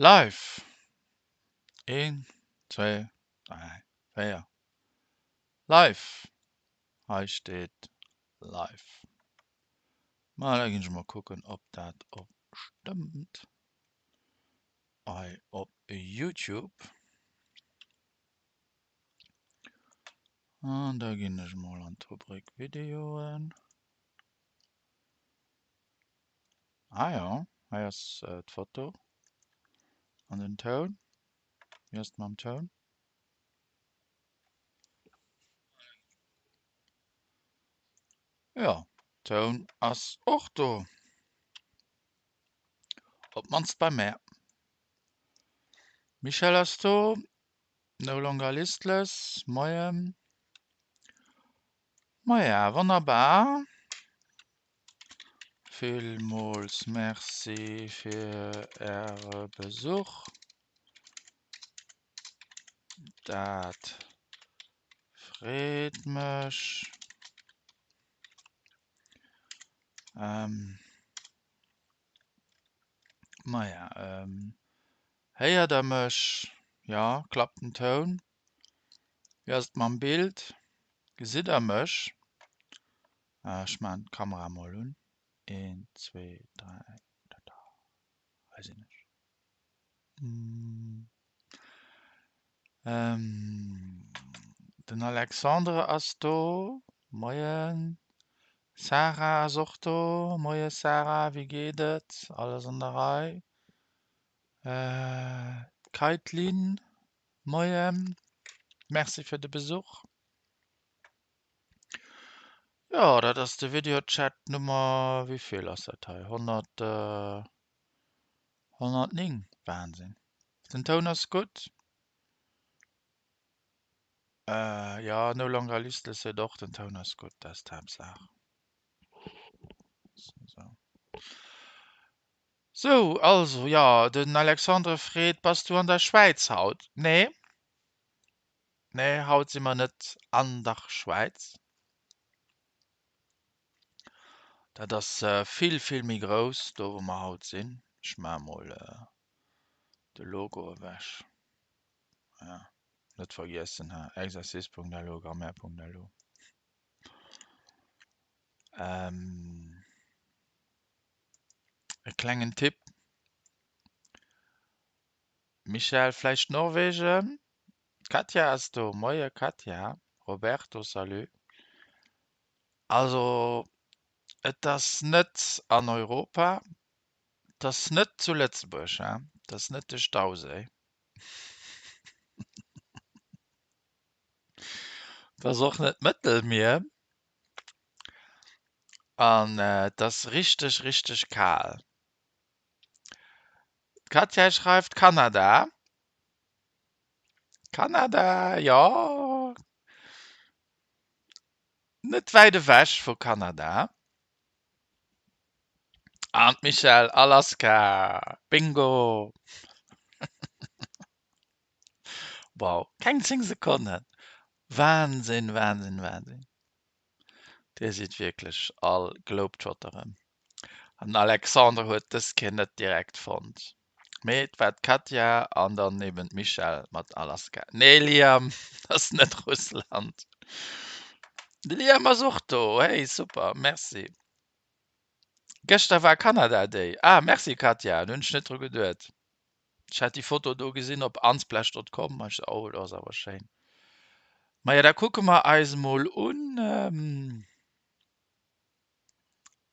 Live! Een, zwee, dräi, véier. Live! Hei steet Live. Ma da ginn ech mol kucken, ob dat och stëmmt. Hei op YouTube. An da ginn ech mol an d'Rubrik Videoen. Ah jo, hei ass d'Foto an den Toun. Wéi ass et mam Toun? Jo, Toun ass och do. Op d'mannst bei mär. Michèle ass do, no longer listless. Moien. Maja, wonnerbar. Villmools Merci fir Äre Besuch. Dat freet mech. Maja, héiert der mech? Jo, klappt den Toun? Wéi ass et mam Bild? Gesitt der mech? Ech maachen d'Kamera mol un. Een, zwee, dräi, tata, hei sinn ech. Den Alexandre ass do. Moien. Sarah ass och do. Moie Sarah, wéi geet et? Alles an der Rei? D'Kaitlyn. Moien, Merci fir de Besuch. Jo, dat ass de Videochat Nummer, wéivill ass dat hei? 100, 109. Wahnsinn. Den Toun ass gutt. Jo, No Longer Listless seet och, den Toun ass gutt, dat ass d'Haaptsaach. Sou. Sou, also, jo, den Alexandre freet, Bass du an der Schwäiz haut? Nee, nee, haut si mer net an der Schwäiz. Dat ass vill, vill méi grouss, do wou mer haut sinn. Ech maache mol de Logo ewech. Ja, net vergiessen, he, exercice.lu, grammaire.lu. E klengen Tipp, Michèle, vläicht Norwegen? D'Katja ass do, Moie Katja. Roberto, salut. Also et ass net an Europa, et ass net zu Lëtzebuerg, hein, et ass net de Stauséi. Et ass och net d'Mëttelmier. An et ass richteg, richteg kal. D'Katja schreift Kanada. Kanada, jo, net wäit ewech vu Kanada. An d'Michèle, Alaska, Bingo! Wow, keng 10 Sekonnen! Wahnsinn, Wahnsinn, Wahnsinn! Dir sidd wierklech all Globetrotteren. An den Alexandre huet dës Kéier net direkt fonnt. Mee et war d'Katja an dann eben d'Michèle mat Alaska. Nee Liam, dat ass net Russland. De Liam ass och do. Hey, super, merci. Gëschter war Canada Day. Ah, merci Katja, do hunn ech net dru geduet. Ech hat déi Foto do gesinn op unsplash.com an ech sou, oh, dat ass awer schéin. Maja, da kucke mer eis mol un,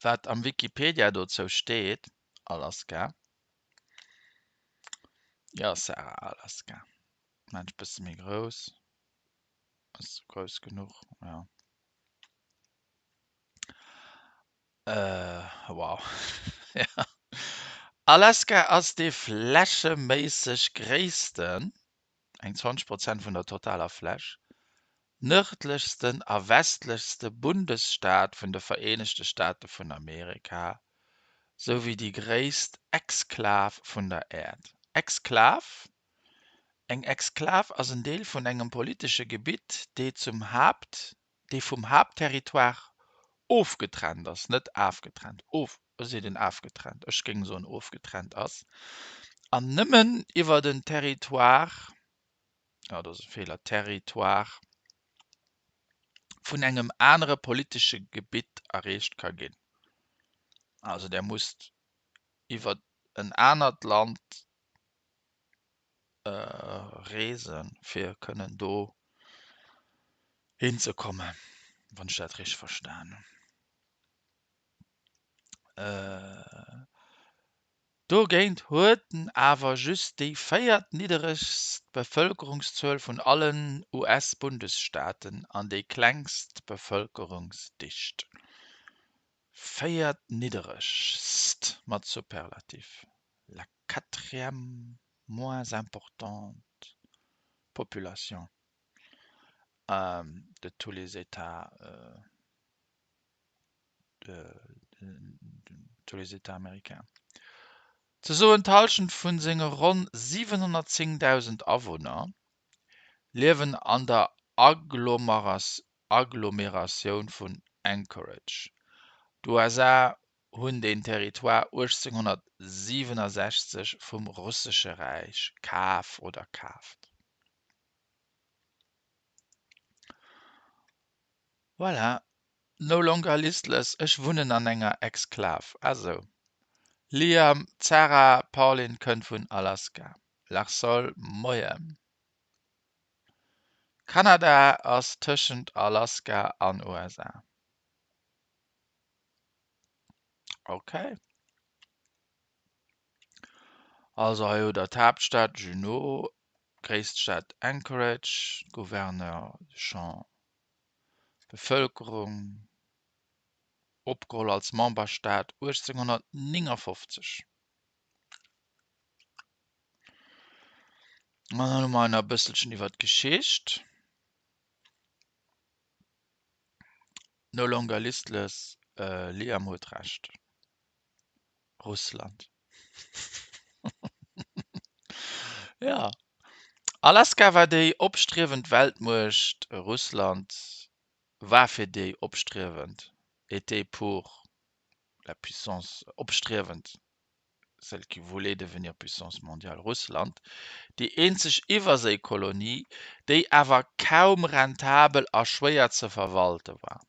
wat am Wikipedia dozou steet. Alaska. Jo, Sarah, Alaska. Maan ech bësse méi grouss. Ass grouss genuch, jo. Wow. Alaska ass dee flächeméisseg gréissten, eng 20 Prozent vun der totaler Fläch, nërdlechsten a westlechste Bundesstaat vun de Vereenegte Staate vun Amerika, souwéi déi gréisst Exklav vun der Äerd. Exklav? Eng Exklav ass en Deel vun engem politesche Gebitt, dee zum Haapt dee vum Haaptterritoire ofgetrennt ass, net afgetrennt, of, ech seet een afgetrennt, ech géing soen ofgetrennt ass. An nëmmen iwwer en Territoire, oh do ass e Feeler, Territoire vun engem anere politesche Gebitt erreecht ka ginn. Also där musst iwwer en anert Land reesen, fir kënnen do hinzekommen, wann ech dat richteg verstan hunn. Dogéint huet en awer just déi véiertnidderegst Bevëlkerungszuel vun allen US-Bundesstaaten an déi klengst Bevëlkerungsdicht. Véiertnidderegst mat Superlativ, la quatrième moins importante population de tous les États. Tous les États américains. Ze soen, d'Hallschent vu senge ronn 710.000 Awunner liewen an der Agglomeratioun vun Anchorage. D'USA hunn deen Territoire 1867 vum Russesche Räich kaf oder kaaft. Voilà, No longer listless, ech wunnen an enger Exklav. Ah sou. Liam, D'Sarah Palin kënnt vun Alaska. Larsol, Moien. Kanada ass tëschent Alaska an USA. Ok. Also hei hutt der d'Haaptstad Juneau, gréisst Stad Anchorage, Gouverneur Sean Bevëlkerung, opgeholl als Memberstaat 1859. An dann hu mer nach e bësselchen iwwer d'Geschicht. No longer listless, Liam huet Recht. Russland. Ja. Alaska war déi opstriewend Weltmuecht, Russland war fir déi opstriewend, était pour la puissance opstriewend, celle qui voulait devenir puissance mondiale, Russland, déi eenzeg Iwwerséikolonie, déi awer kaum rentabel a schwéier ze verwalte war,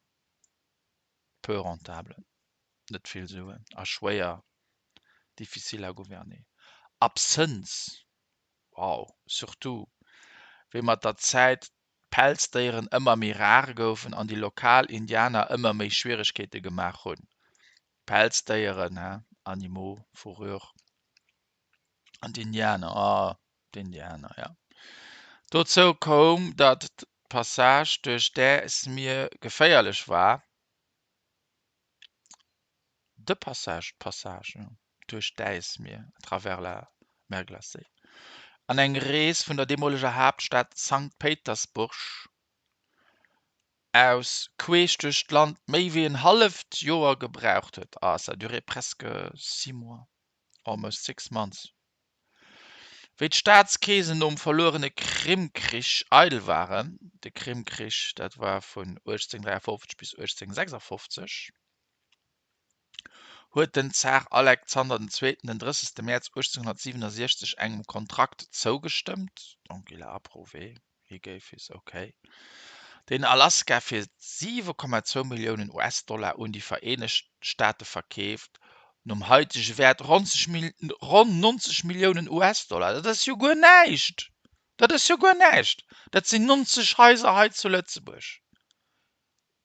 peu rentable. Net vill Suen a schwéier, difficile à gouverner. Absënns, wow, surtout wéi mat der Zäit d'Pelzdéieren ëmmer méi rar goufen an déi lokal Indianer ëmmer méi Schwieregkeete gemaach hunn. Pelzdéieren, he, animaux, fourrure. An d'Indianer, oh, d'Indianer, ja. Dozou koum, datt d'Passage duerch d'Äismier geféierlech war. De Passage, d'Passage, jo, duerch d'Äismier, à travers la mer glacée, an eng Rees vun der deemoleger Haaptstad Sankt Péitersburg aus queesch duerch d'Land méi wéi en halleft Joer gebraucht huet, ah, ça a duré presque six mois, almost six months. Wéi d'Staatskeesen nom verluerene Krimkrich eidel waren, de Krimkrich, dat war vun 1853 bis 1856, huet den Zar Alexander den Zweeten den 30. Mäerz 1867 engem Kontrakt zougestëmmt, donc il a approuvé, he gave his okay, deen Alaska fir 7,2 Milliounen US-Dollar un déi Vereenegt Staate verkeeft, nom haitege Wäert ronn 90 Milliounen US-Dollar. Dat ass jo guer näischt! Dat ass jo guer näischt! Dat sinn 90 Haiser hei zu Lëtzebuerg.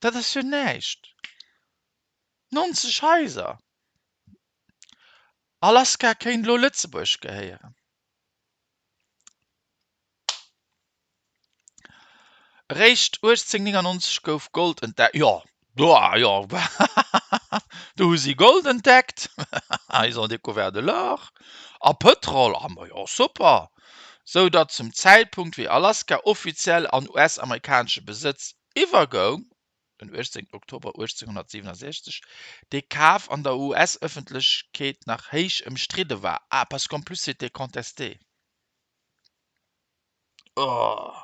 Dat ass jo näischt! 90 Haiser! Alaska kéint elo Lëtzebuerg gehéieren. Eréischt 1899 gouf Gold entdeckt. Jo, jo, do hu si Gold entdeckt, ils ont découvert de l'or, a Pëtrol, ah ma jo, super! Sou datt zum Zäitpunkt wéi Alaska offiziell an US-amerikanesche Besëtz iwwergoung, den 18 Oktober 1867, dee Kaf an der US-Ëffentlechkeet nach héich ëmstridde war, ah, parce qu'en plus c'était contesté. Oh.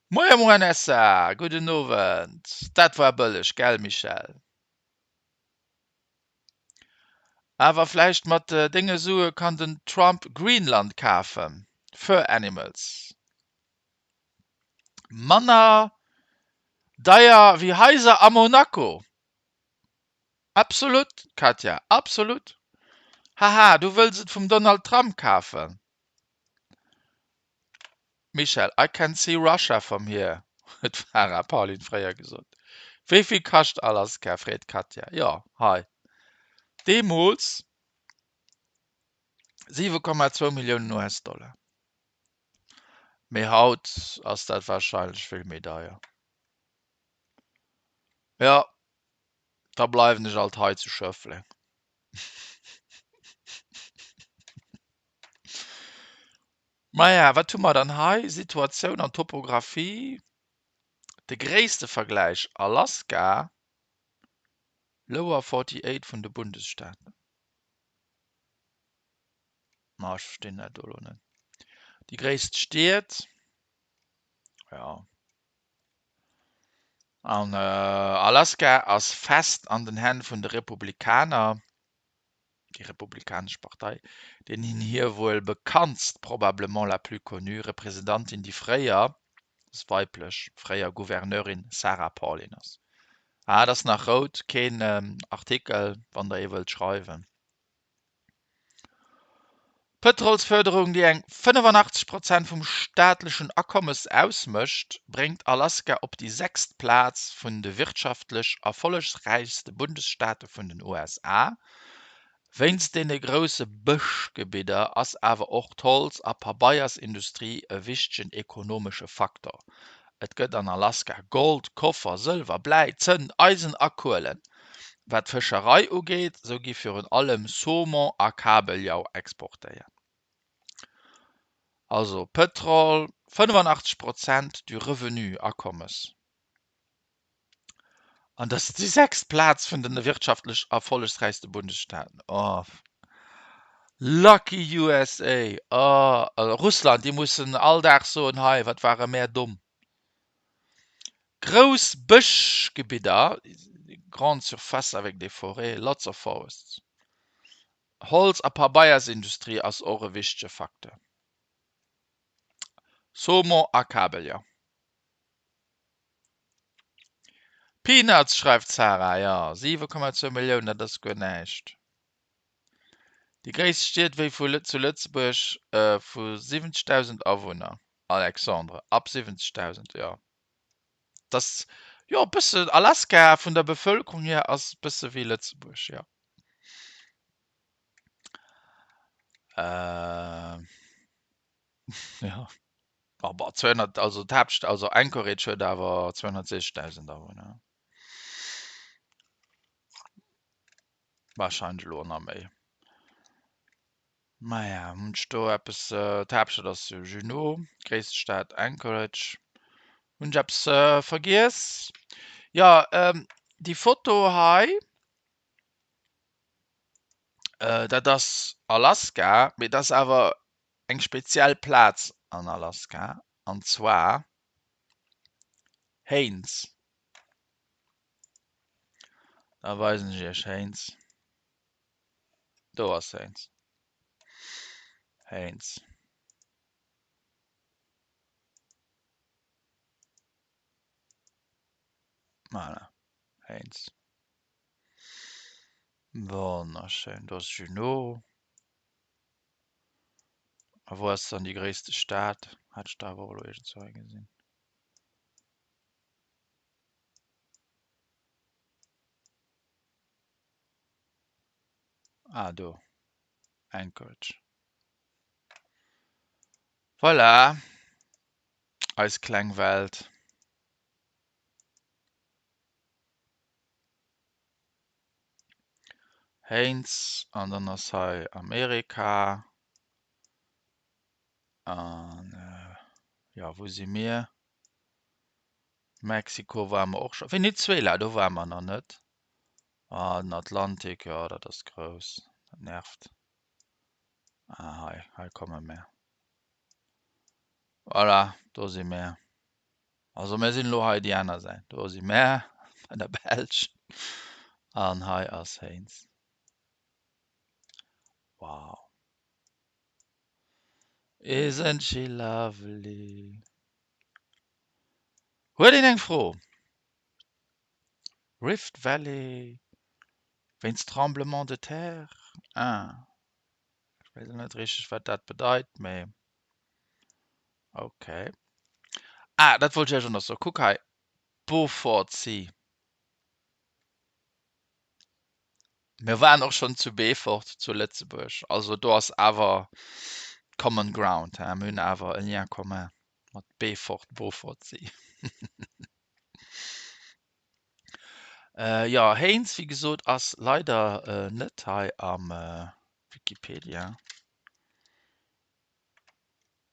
Moie Moanessa, gudden Owend. Dat war bëlleg, gell Michèle? Awer vläicht mat denge Sue kann den Trump Greenland kafen. Fur Animals. Manner deier wéi Haiser a Monaco. Absolut, Katja, absolut. Haha, du wëlls et vum Donald Trump kafen. Michèle, I can see Russia from here, huet d'Farah Palin fréier gesot. Wéi vill kascht Alaska? freet d'Katja. Jo, hei. Deemools 7,2 Milliounen US-Dollar. Mee haut ass dat warscheinlech vill méi deier. Jo, da bleiwen ech alt hei zu Schëffleng. Maja, wat hu mer dann hei? Situatioun an Topographie, de gréisste Vergläich, Alaska, Lower 48 vun de Bundesstaaten. Ma ech verstinn dat do elo net. Déi gréisst Stied, jo. An Alaska ass fest an den Hänn vun de Republikaner. Déi Republikanesch Partei, deenen hir wuel bekanntst, probablement la plus connue, Representantin déi fréier, ass weiblech, fréier Gouverneurin Sarah Palin ass. Ah, et ass nach rout, keen Artikel, wann der ee wëllt schreiwen. D'Pëtrolsfërderung, déi eng 85 Prozent vum staatlechen Akommes ausmécht, bréngt Alaska op déi sechst Plaz vun de wirtschaftlech erfollegräichste Bundesstaate vun den USA. Wéinst deene grousse Bëschgebidder ass awer och d'Holz a Pabeiersindustrie e wichtegen ekonomesche Faktor. Et gëtt an Alaska Gold, Koffer, Sëlwer, Bläi, Zënn, Eisen a Kuelen. Wat d'Fëscherei ugeet, sou gi virun allem Saumon a Kabeljau exportéiert. Also Pëtrol, 85 Prozent du Revenu, Akommes. An dat ass déi sechst Plaz vun de wirtschaftlech erfollegsräichste Bundesstaaten. Oh, lucky USA! Oh, Russland, déi mussen all Dag soen, hei, wat ware mär domm. Grouss Bëschgebidder, grande surface avec des forêts, lots of forests. Holz a Pabeiersindustrie ass och e wichtege Facteur. Saumon a Kabeljau. Peanuts, schreift d'Sarah. Jo, 7,2 Milliounen, dat ass guer näischt. Déi gréisst Stied wéi vu zu Lëtzebuerg vu 70.000 Awunner. Alexandre, Ab 70.000, jo. Dass, jo, e bëssen, Alaska vun der Bevëlkerung hier ass e bësse wéi Lëtzebuerg, jo. Jo, ma bon, 200, also d'Haaptstad, also Anchorage huet awer 260.000 Awunner. Warscheinlech elo nach méi. Maja, hunn ech do eppes, d'Haaptstad ass jo Juneau, gréisste Stad Anchorage. Hunn ech eppes vergiess? Jo, déi Foto hei, dat ass Alaska, mee dat ass awer eng speziell Plaz an Alaska, an zwar Haines. Da weisen ech iech Haines. Do ass Haines. Haines. Voilà. Haines. Wonnerschön. Do ass Juneau. A wou ass dann déi gréisste Stad? Hat ech da awer och elo iergendzwou eng gesinn. Ah do, Anchorage. Voilà, eis kleng Welt. Haines an dann ass hei Amerika. An jo, wou si mir? Mexiko ware mer och scho. Venezuela, do ware mer nach net. Ah, den Atlantik, jo, dat ass grouss. Dat nervt. Ah, hei, hei komme mär. Voilà, do si mär. Also mär sinn elo hei déi aner Säit. Do si mär bei der Belsch an hei ass Haines. Wow. Isn't she lovely? Huet een eng Fro? Rift Valley wéinst Tremblement de terre? Ah, ech weess net richteg wat dat bedeit, mee okay. Ah, dat wollt ech iech och nach soen. Kuck hei, Beaufort Sea. Mir waren och schonn zu Beefort zu Lëtzebuerg, also do ass awer common ground, he, mir hunn awer e Lien commun mat Beefort, Beaufort Sea. Jo, Héinz, wéi gesot, ass leider net hei am Wikipedia.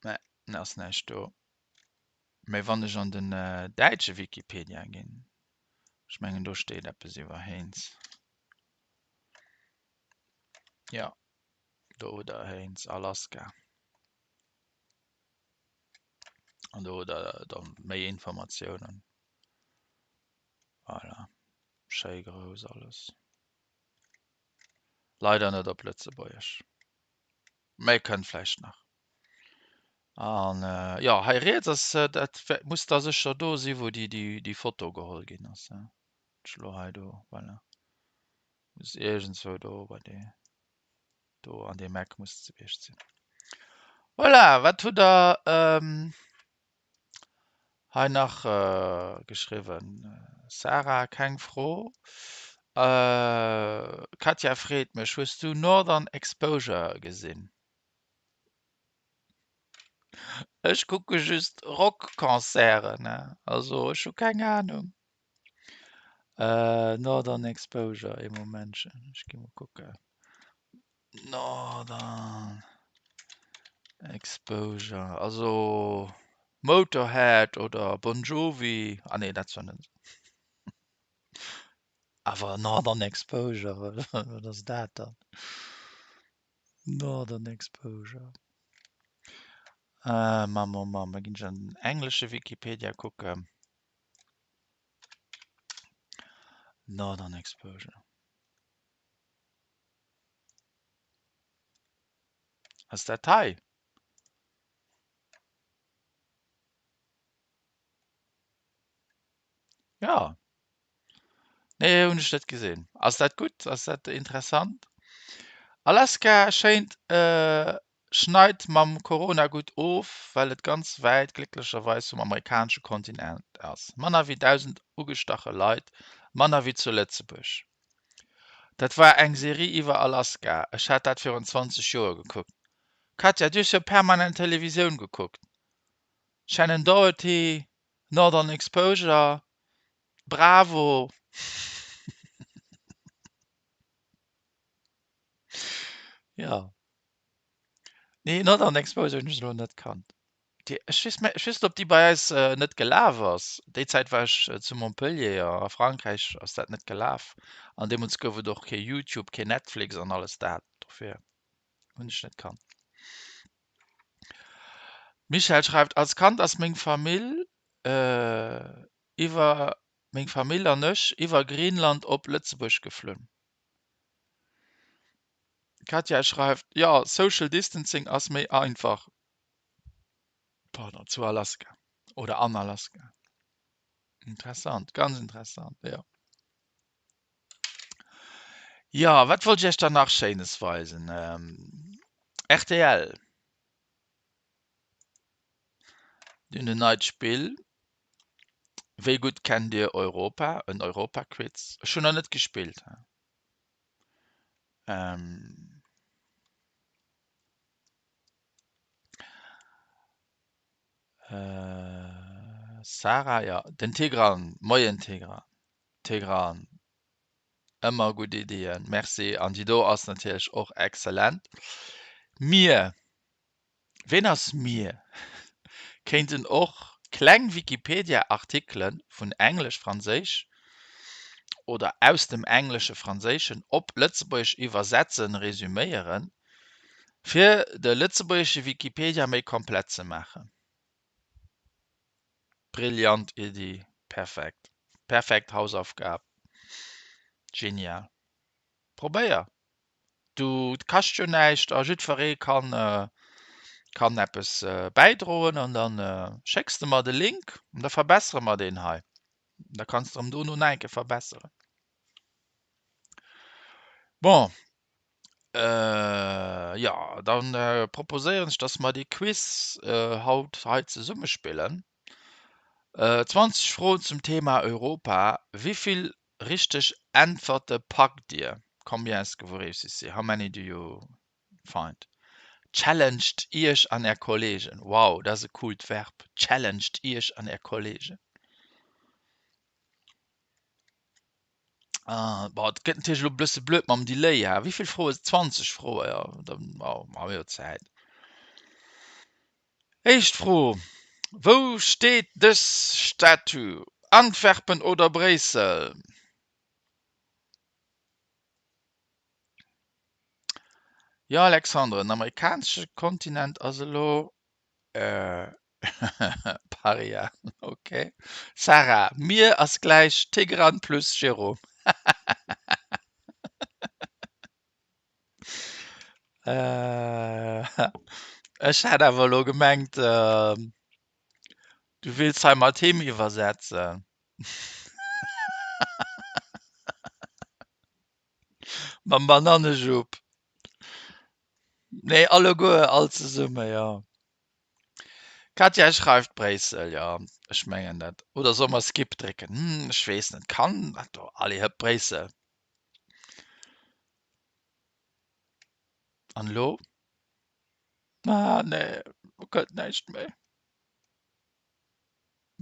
Nee, ass näischt do. Mee wann ech an den däitsche Wikipedia ginn, ech mengen do steet eppes iwwer Héinz. Jo, do hutt der Héinz, Alaska. An do hutt der dann méi Informatiounen. Voilà, schéi grouss alles. Leider net op Lëtzebuergesch. Mee kënnt vläicht nach. An jo, hei riets ass, dat muss da sécher do si wou déi Foto geholl ginn ass. Ech elo hei do, voilà. Muss iergendzwou do bei dee, do an deem Eck muss et gewiescht sinn. Voilà, wat hutt Der hei nach geschriwwen? Sarah, keng Fro. Katja freet mech, hues du Northern Exposure gesinn? Ech kucke just Rockconcerten, also ech hu keng Anung. Northern Exposure, ee Momentchen, ech gi mol kucken. Northern Exposure, also Motorhead oder Bon Jovi, ah nee dat zwar net. Awer Northern Exposure, wat ass dat dann? Northern Exposure. Äh, Mamm, oh Mamm, da ginn ech an den englesche Wikipedia kucken. Northern Exposure. Ass dat hei? Ja. Nee, hunn ech net gesinn. Ass dat gutt? Ass dat interessant? Alaska schéint schneit mam Corona gutt of, well et ganz wäit glécklecherweis vum amerikanesche Kontinent ass. Manner wéi 1.000 ugestache Leit, manner wéi zu Lëtzebuerg. Dat war eng Serie iwwer Alaska, ech hat dat virun 20 Joer gekuckt. Katja, du hues jo permanent Televisioun gekuckt. Shannen Doherty, Northern Exposure, Bravo! Jo. Nee, Northern Exposure hunn ech elo net kannt. Déi, ech weess ech weess net, ob déi bei eis net gelaf ass. Déi Zäit war ech zu Montpellier a Frankräich ass dat net gelaf. An deemools gouf et och kee Youtube, kee Netflix an alles dat. Dofir hunn ech net kannt. D'Michèle schreift, Als Kand ass meng Famill iwwer meng Famill an ech iwwer Greenland op Lëtzebuerg geflunn. D'Katja schreift, Jo, Social Distancing ass méi einfach, pardon, zu Alaska oder an Alaska. Interessant, ganz interessant, jo. Jo, wat wollt ech iech dann nach Schéines weisen? Rtl, déi hunn en neit Spill, Wéi gutt kennt Dir Europa? En Europa-Quiz. Ech hunn nach net gespillt. Sarah, jo, den Tigran. Moien Tigran. Tigran, ëmmer gutt Iddien, merci. An déi do ass natierlech och exzellent. Mir, ween ass mir? Kéinten och kleng Wikipedia-Artikele vun Englesch, Franséisch oder aus dem Englesche, Franséischen op Lëtzebuergesch iwwersetzen, resüméieren, fir de lëtzebuergesche Wikipedia méi komplett ze maachen. Brillant Iddi, perfekt, perfekt Hausaufgab, genial. Probéier! Du, et kascht jo näischt a jiddweree kann, kann eppes bäidroen an da schécks de mer de Link an da verbessere mer deen hei. Da kanns de erëm dono nach eng Kéier verbesseren. Bon, jo, da proposéieren ech, dass mer dee Quiz haut hei zesumme spillen. 20 Froen zum Thema Europa. Wéi vill richteg Äntwerte packt Dir? Combien est-ce que vous réussissez? How many do you find? Challenged Iech an Är Kolleegen. Wow, dat ass e coolt Verb. Challenged Iech an Är Kolleegen. Ah, boah, et gëtt natierlech elo e bësse blöd mam Delay, ha. Wéi vill Froe? 20 Froe, jo. Dann, oh, hu mir jo Zäit. Éischt Fro, Wou steet dës Statue? Antwerpen oder Bréissel? Jo Alexandre, den amerikanesche Kontinent ass elo Paria, ok. Sarah, Mir ass gläich Tigran plus Jérôme. Ech hat awer elo gemengt, du wills hei mat him iwwersetzen. Mam Banannejupp. Nee, alleguer, all zesumme, jo. Katja schreift Bréissel, jo, ech mengen dat. Oder solle mer Skip drécken? Hm, ech weess net. Kann dat do? Allez, hëpp, Bréissel. An elo? Ah nee, lo kënnt näischt méi.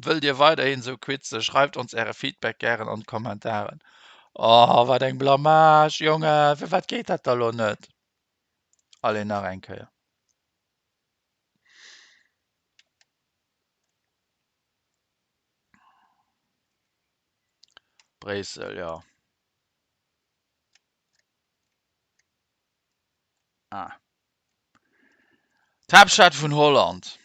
Wëllt dir weiderhin sou Quizze? Schreift ons äre Feedback gären an d'Kommentaren. Oh, wat eng Blamage, Jonge, firwat geet dat da lo net? Allez, nach eng Kéier. Bréissel, jo. Ah. D'Haaptstad vun Holland.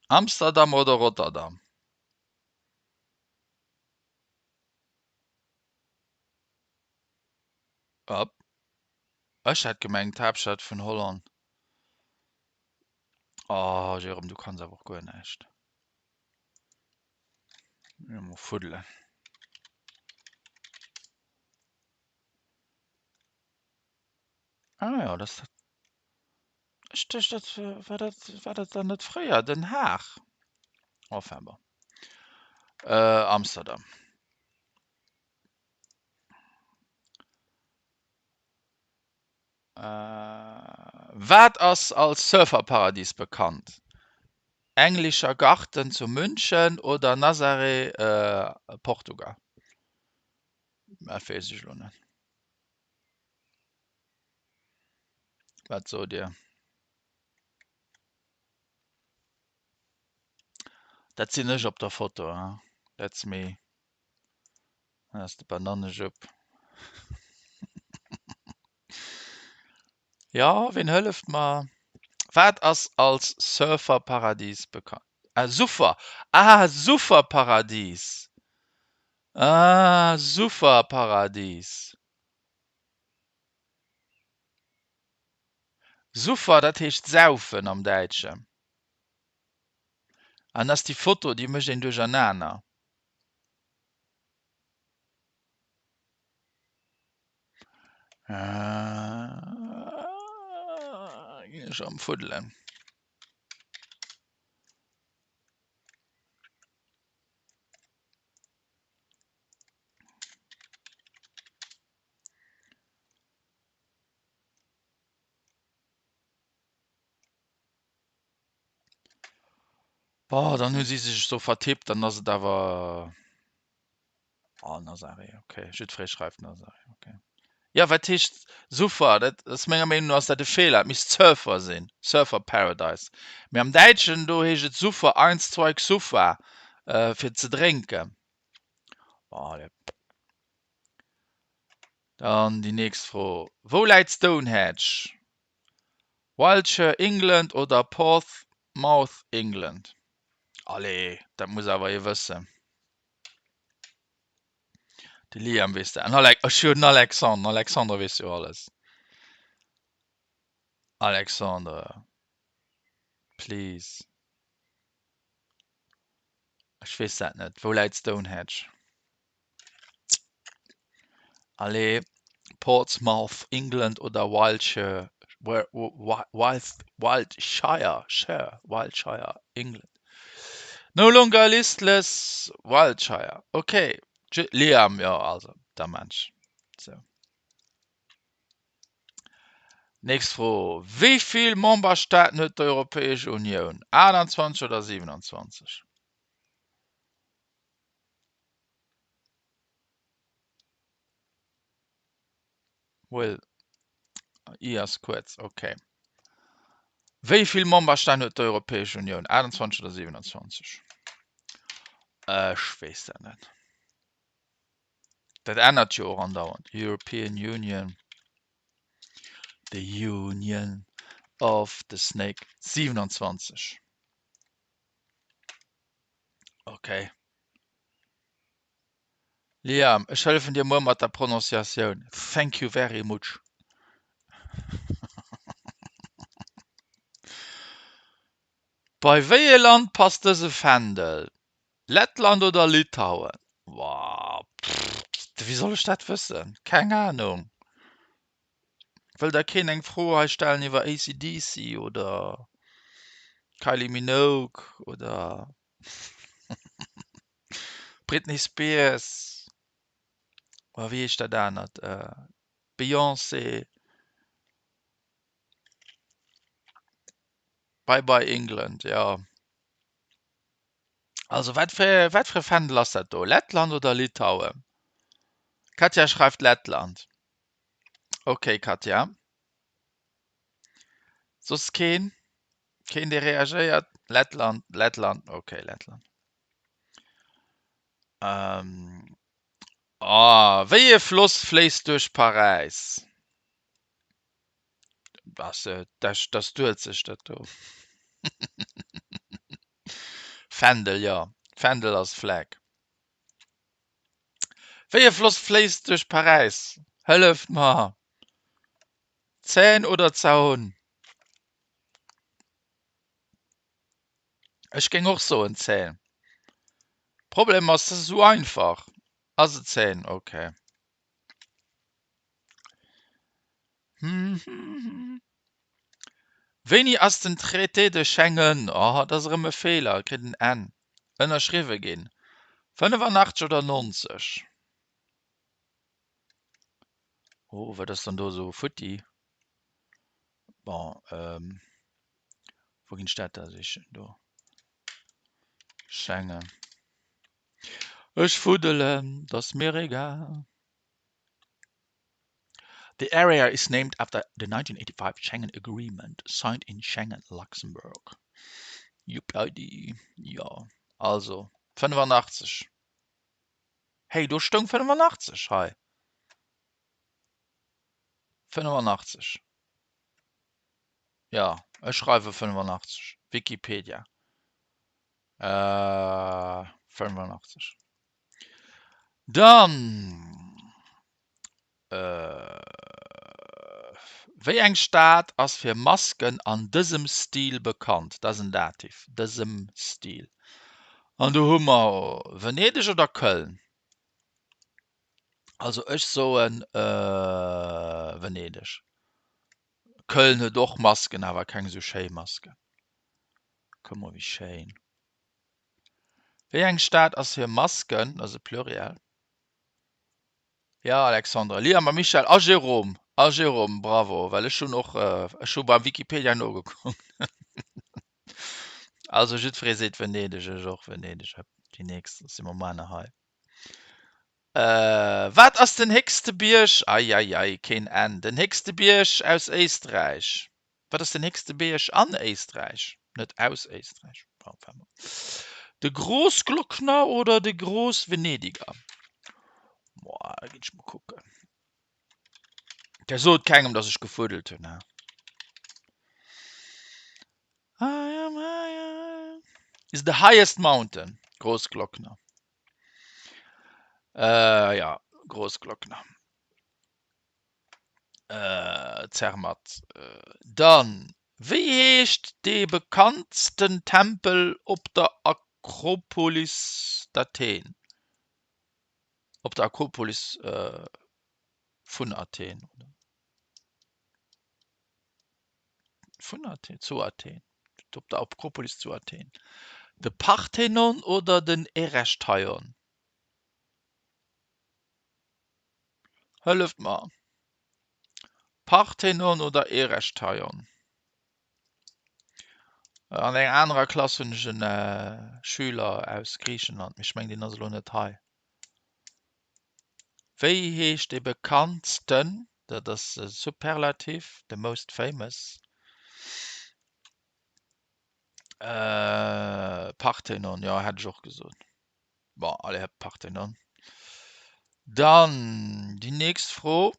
Amsterdam oder Rotterdam? Op. Ech hat gemengt d'Haaptstad vun Holland. Oh Jérôme, du kanns awer och guer näischt. Mol fuddelen. Ah ja, das dat. Ech duecht dat war dat war dat dann net fréier Den Haag? Enfin bon. Äh, Amsterdam. Wat ass als Surferparadies bekannt? Englischer Garten zu München oder Nazaré, Portugal? Dat weess ech elo net. Wat sot Dir? Dat sinn ech op der Foto, hein? That's me. Dat ass de Banannejupp. Jo, ween hëlleft mer? Wat ass als Surferparadies bekannt? Ah, Suffer! Ah, Sufferparadies! Ah, Sufferparadies! Suffer, dat heescht saufen am Däitschen. An ass déi Foto, déi mécht een duerchernaner. Ginn ech am Fuddelen. Boah, dann hu si sech do vertippt, dann ass et awer oh Nazaré, okay, jiddweree schreift Nazaré, okay. Jo, wat heescht Suffer? Dat ass menger Meenung no ass dat e Feeler, et misst Surfer sinn, Surfer Paradise. Mee am Däitschen do heescht et Suffer, eins, zwei, Xuffa, fir ze drénken. Bon, allez. Dann déi nächst Fro, Wou läit Stonehenge? Wiltshire, England oder Portsmouth, England? Allez, dat muss awer ee wëssen. De Liam weess dat. An Alex, ech jo den Alexandre. Den Alexandre weess jo alles. Alexandre, please. Ech weess dat net. Wou läit Stonehenge? Allez, Portsmouth, England oder Wiltshire, Wiltshire, Shire, Wiltshire, England. No longer listless, Wiltshire. Okay, Liam, jo, also, der Mensch. So. Nächst Fro, Wéi vill Memberstaaten huet d'Europäesch Unioun? 28 oder 27? Well, I ass kuerz, okay. Wéi vill Memberstaaten huet d'Europäesch Unioun? 28 oder 27? Ech weess dat net. Dat ännert jo och andauernd. European Union, the Union of the Snake, 27. Okay. Liam, ech hëllefen dir muer mat der Prononciatioun. Thank you very much. Bei wéi ee Land passt dëse Fändel? Lettland oder Litauen? Wow, wéi soll ech dat wëssen? Keng Ahnung. Wëll da keen eng Fro hei stellen iwwer ACDC oder Kylie Minogue oder Britney Spears oder wéi heescht dat anert? Beyoncé? Bye bye England, jo. Also wat fir wat fir e Fändel ass dat do? Lettland oder Litauen? Katja schreift Lettland. Okay Katja. Soss keen? Keen dee reagéiert? Lettland, Lettland, okay Lettland. Ähm, oh, wéi ee Floss fléisst duerch Paräis? Ass äh, dat, dat d'Uelzecht dat do. Fändel, jo. Fändel ass Flag. Wéi e Floss fléisst duerch Paräis? Hëlleft mer! D'Seine oder d'Saône? Ech géing och soen d'Seine. Problem ass, dat ass esou einfach. Ass et d'Seine? Okay. Wéini ass den Traité de Schengen, oh dat ass erëm e Feeler, et kritt en N, ënnerschriwwe ginn? 85 oder 90? Oh, wat ass dann do esou futti? Bon, wou ginn ech dat da sichen? Do, Schengen. Ech fuddelen, 't ass mir egal. The area is named after the 1985 Schengen Agreement, signed in Schengen, Luxembourg. Juppidi, jo, also 85. Hey, do stoung 85 hei. 85. Jo, ech schreiwe 85. Wikipedia. Äh, 85. Dann, Wéi eng Stad ass fir Masken an dësem Stil bekannt? Dat ass en Dativ, dësem Stil. An do hu mer Venedeg oder Köln? Also ech soen Venedeg. Köln huet och Masken, awer keng esou schéi Masken. Kuck mol wéi schéin. Wéi eng Stad ass fir Masken, dat ass e Pluriel. Ja Alexandre, Liam a Michel a Jérôme, a Jérôme, bravo, well ech hunn och, ech hu beim Wikipedia nogekuckt. Also jiddweree seet Venedeg, ech och Venedeg. Déi nächst si mer manner hei. Wat ass den héchste Bierg, ei ei ei, keen N, den héchste Bierg aus Éisträich? Wat ass den héchste Bierg an Éisträich? Net aus Éisträich. De Großglockner oder de Großvenediger? Boah, da ginn ech mol kucken. Der sot kengem, dass ech gefuddelt hunn, he? Is the highest mountain, Großglockner. Äh, ja. Großglockner. Zermatt. Dann, wéi heescht dee bekanntsten Tempel op der Akropolis d'Athen? Op der Akropolis vun Athen, oder? Vun Athen, zu Athen. Op der Akropolis zu Athen. De Parthenon oder den Erechtheion? Hëlleft mer. Parthenon oder Erechtheion? An enger anerer Klass hunn ech en Schüler aus Griichenland, mee ech mengen deen ass elo net hei. Wéi heescht dee bekanntsten, dat ass e Superlativ, the most famous, Parthenon, jo hätt ech och gesot. Bon, allez hop, Parthenon. Dann déi nächst Fro,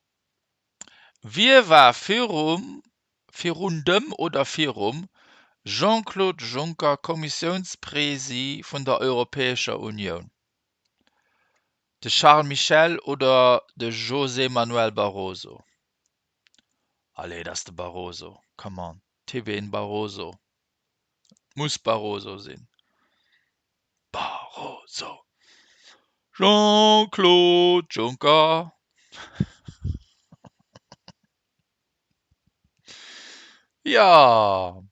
Wie war virum, virun dem oder virum Jean-Claude Juncker Kommissiounspresi vun der Europäescher Unioun? De Charles Michel oder de José Manuel Barroso? Allez, et ass de Barroso, come on, tipp een Barroso, et muss Barroso sinn. Barroso, Jean-Claude Juncker. Jo,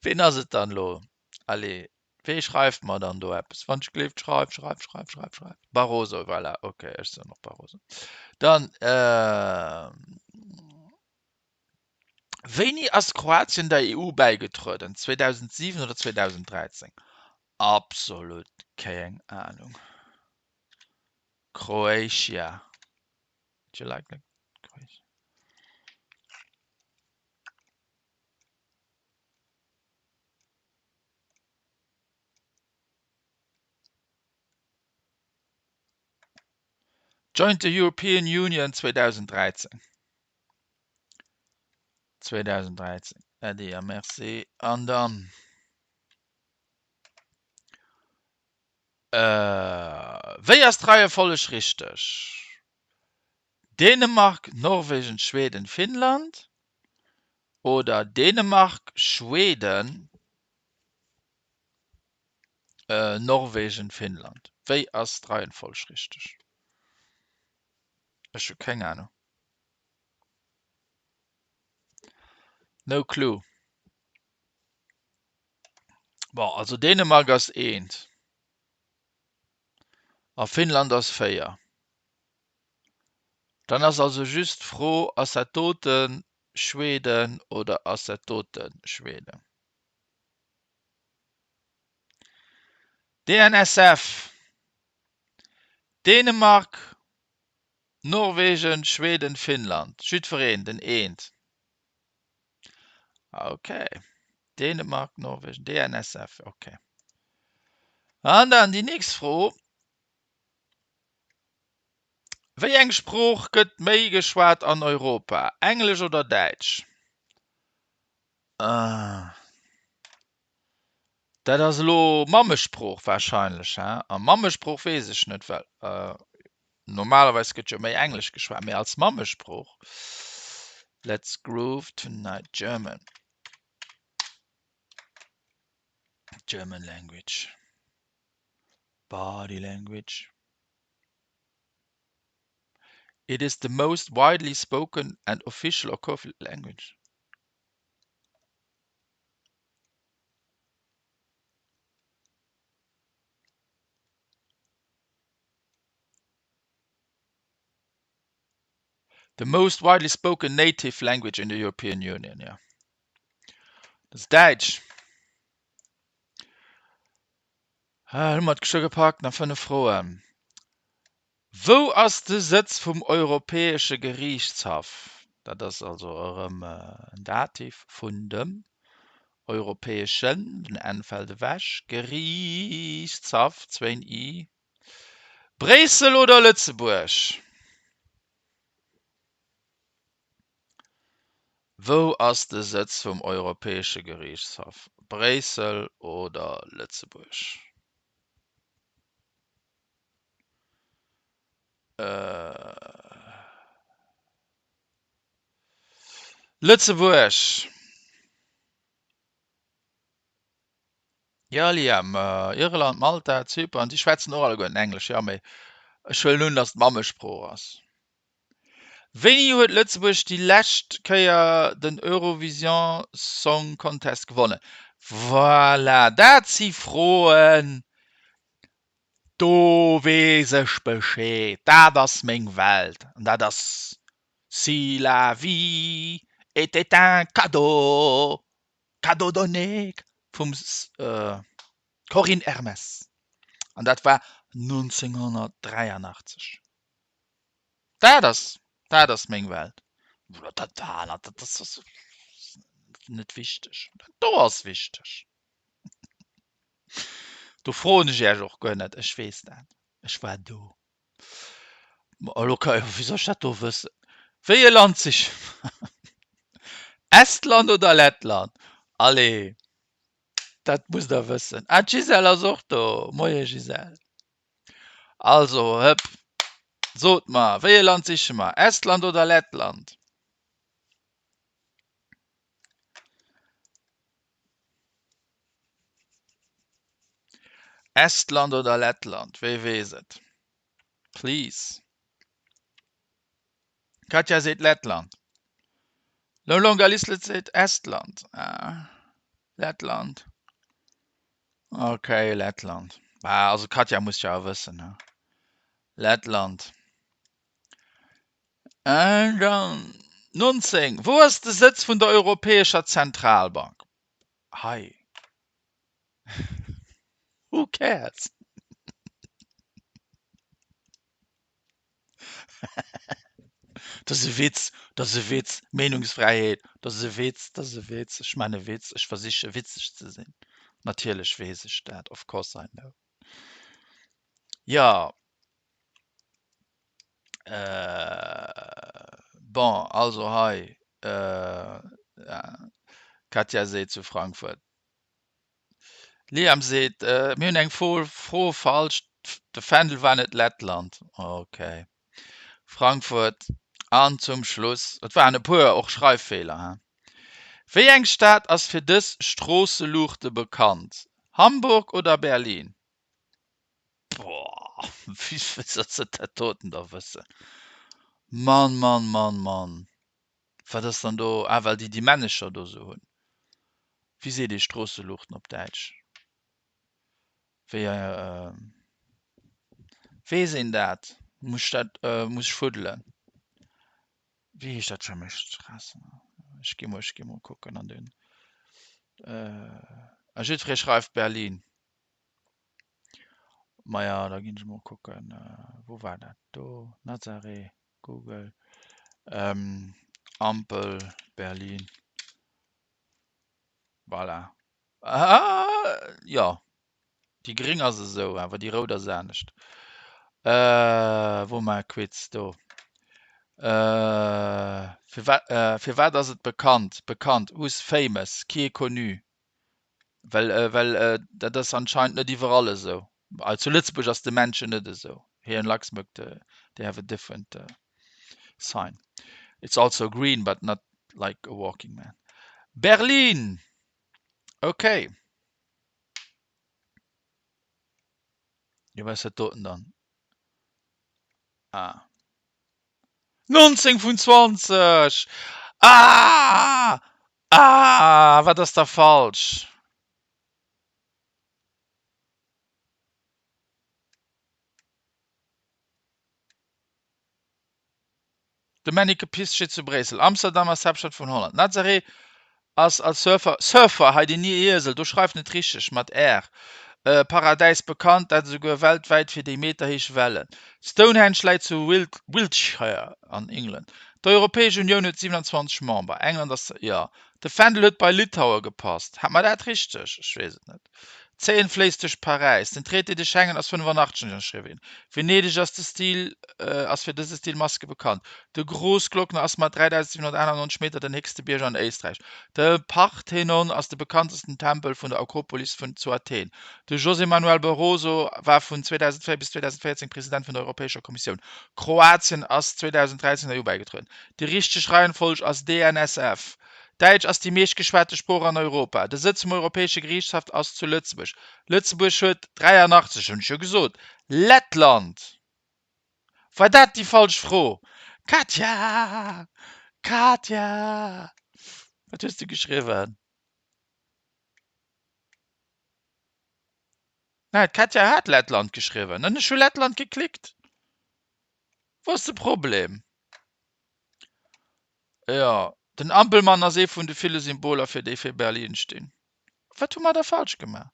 ween ass et dann elo? Allez, wee schreift mer dann do eppes? Wann ech gleeft, schreif, schreif, schreif, schreif, schreif. Barroso, voilà, ok, ech soen och Barroso. Dann, Wéini ass Kroatien der EU bäigetrueden, 2007 oder 2013? Absolut keng Ahnung. Croatia. Do you like Croatia? Joined the European Union 2013. 2013 Äddi a Merci. An dann Wéi ass d'Reiefolleg richteg? Dänemark, Norwegen, Schweden, Finnland oder Dänemark, Schweden, Norwegen, Finnland? Wéi ass d'Reihenfolg richteg? Ech hu keng Ahnung. No clue. Bon, also Dänemark ass eent a Finnland ass 4. Dann ass also just d'Fro, ass dat dote Schweden oder ass dat dote Schweden? DNSF, Dänemark, Norwegen, Schweden, Finnland. Jiddwereen den eent. Ok. Dänemark, Norwegen, DNSF, ok. An dann déi nächst Fro. Wéi eng Sprooch gëtt méi geschwat an Europa, Englesch oder Däitsch? Ah. Dat ass elo Mammesprooch warscheinlech, he? A Mammesprooch weess ech net, well normalerweis gëtt jo méi Englesch geschwat, mee als Mammesprooch, Let's groove tonight, German, German language, body language. It is the most widely spoken and official or language. The most widely spoken native language in the European Union, ja. Dat ass Däitsch. Hu mer et geschwë gepackt, nach 5 Froen. Wou ass de Sëtz vum Europäesche Geriichtshaff? Dat ass also erëm en Dativ vun dem Europäeschen, den n fält ewech, Geriichtshaff, zwéin i. Bréissel oder Lëtzebuerg? Wou ass de Sëtz vum Europäesche Geriichtshaff? Bréissel oder Lëtzebuerg? Lëtzebuerg! Jo Liam, Irland, Malta, Zypern, déi schwätzen och alleguerten Englesch, jo, mee ech huelen un, datt et d'Mammesprooch ass. Wéini huet Lëtzebuerg déi lescht Kéier den Eurovision Song Contest gewonnen? Voilà, dat si Froen, do weess ech Bescheed. Dat ass meng Welt an dat ass Si la vie était un cadeau, cadeau donné vum Corinne Hermès an dat war 1983. Dat ass, dat ass meng Welt. Dat anert, dat ass net wichteg. Dat do ass wichteg. Do froen ech Iech och guer net, ech weess dat, ech war do. Ma elo ka, wéi soll ech dat do wëssen? Wéi e Land sich Estland oder Lettland? Allez, dat musst der wëssen. Ah, d'Gisèle ass och do. Moie Gisèle. Also, hëpp, sot mer, wéi e Land siche mer? Estland oder Lettland? Estland oder Lettland, wee weess et? Please. Katja seet Lettland. No Longer Lislet seet Estland. Ah, Lettland. Okay, Lettland. Ah, also Katja muss jo awer wëssen. Ne? Lettland. An dann 19. Wou ass de Sëtz vun der Europäescher Zentralbank? Hei. Who cares? Dat ass e Witz, dat ass e Witz, Meenungsfräiheet, dat ass e Witz, dat ass e Witz, ech man e Witz, ech versiche witzeg ze sinn. Natierlech weess ech dat, of course I know. Jo, bon, also hei, Katja seet zu Frankfurt. Liam seet, mir hunn eng Fro falsch, de Fändel war net Lettland. Ok. Frankfurt. An zum Schluss, et waren e puer och Schreiffeeler, he. Wéi eng Stad ass fir dës Stroosseluuchte bekannt? Hamburg oder Berlin? Boah, wéi solls de dat doten da wëssen? Mann, Mann, Mann, Mann. Wat ass dann do? Ah, well déi déi Männecher do sou hunn. Wéi seet ee Stroosseluuchten op Däitsch? Wéi weess een dat? Muss ech dat muss ech fuddelen? Wéi heescht dat scho méi? Straßen? Ech gi mol, ech gi mol kucken an den a jiddweree schreift Berlin. Maja, da ginn ech mol kucken, wou war dat? Do, Nazaré. Google, Ampel Berlin, voilà. Jo, déi gréng ass esou, awer déi rout ass anescht. Wou mar Quiz do. Firwat, firwat ass et bekannt? Bekannt, who's famous, qui est connu? Well, well dat ass anscheinend net iwwerall esou. Zu Lëtzebuerg ass de Männchen net esou. Here in Luxembourg they have a different sign. It's also green but not like a walking man. Berlin! Okay. Jo, wat ass dat doten dann? Ah. 19 vun 20! Ah! Ah! Wat ass da falsch? De Menneke Piss steet zu Bréissel. Amsterdam ass d'Haaptstad vun Holland. Nazaré ass als Surfer, Surfer, hei den Iesel, do schreift net richteg, mat r, Paradäis bekannt, dat esouguer weltwäit fir déi meterhéich Wellen. Stonehenge läit zu Wiltshire an England. D'Europäesch Unioun huet 27 Member. England ass, jo. De Fändel huet bei Litaue gepasst. Hat mer dat richteg? Ech weess et net. D'Seine fléisst duerch Paräis. Den Traité de Schengen ass 85 ënnerschriwwen ginn. Venedeg ass de Stil ass fir dëse Stil Maske bekannt. De Großglockner ass mat 3.798 Meter den héchste Bierg an Éisträich. De Parthenon ass de bekanntesten Tempel vun der Akropolis vun zu Athen. De José Manuel Barroso war vun 2004 bis 2014 President vun der Europäescher Kommissioun. Kroatien ass 2013 der EU bäigetrueden. Déi richteg Reihenfolg ass DNSF. Däitsch ass déi meescht geschwate Sprooch an Europa. De Sëtz vum Europäesche Geriichtshaff ass zu Lëtzebuerg. Lëtzebuerg huet 83, hunn ech jo gesot. Lettland! War dat déi falsch Fro? Katja! Katja! Wat hues du geschriwwen? Nein, d'Katja hat Lettland geschriwwen an ech hu Lettland geklickt. Wou ass de Problem? Jo, den Ampelmann ass ee vun de ville Symboler fir déi fir Berlin stinn. Wat hu mer da falsch gemaach?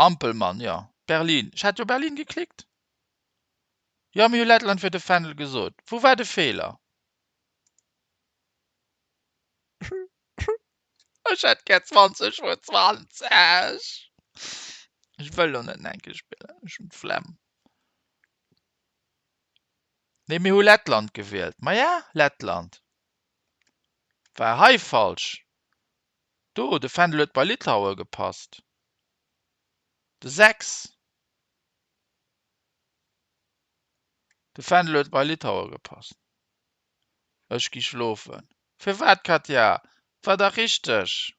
Ampelmann, jo, Berlin. Ech hat jo Berlin geklickt. Jo, mir hu Lettland fir de Fändel gesot. Wou war de Feeler? Ech hätt gär 20 vun 20. Ech wëll lo net enke spillen, ech hunn d'Flemm. Nee, mir hu Lettland gewielt. Maja, Lettland. War hei falsch. Do, de Fändel huet bei Litaue gepasst. De 6. De Fändel huet bei Litaue gepasst. Ech gi schlofen. Firwat, Katja? Et war dach richteg.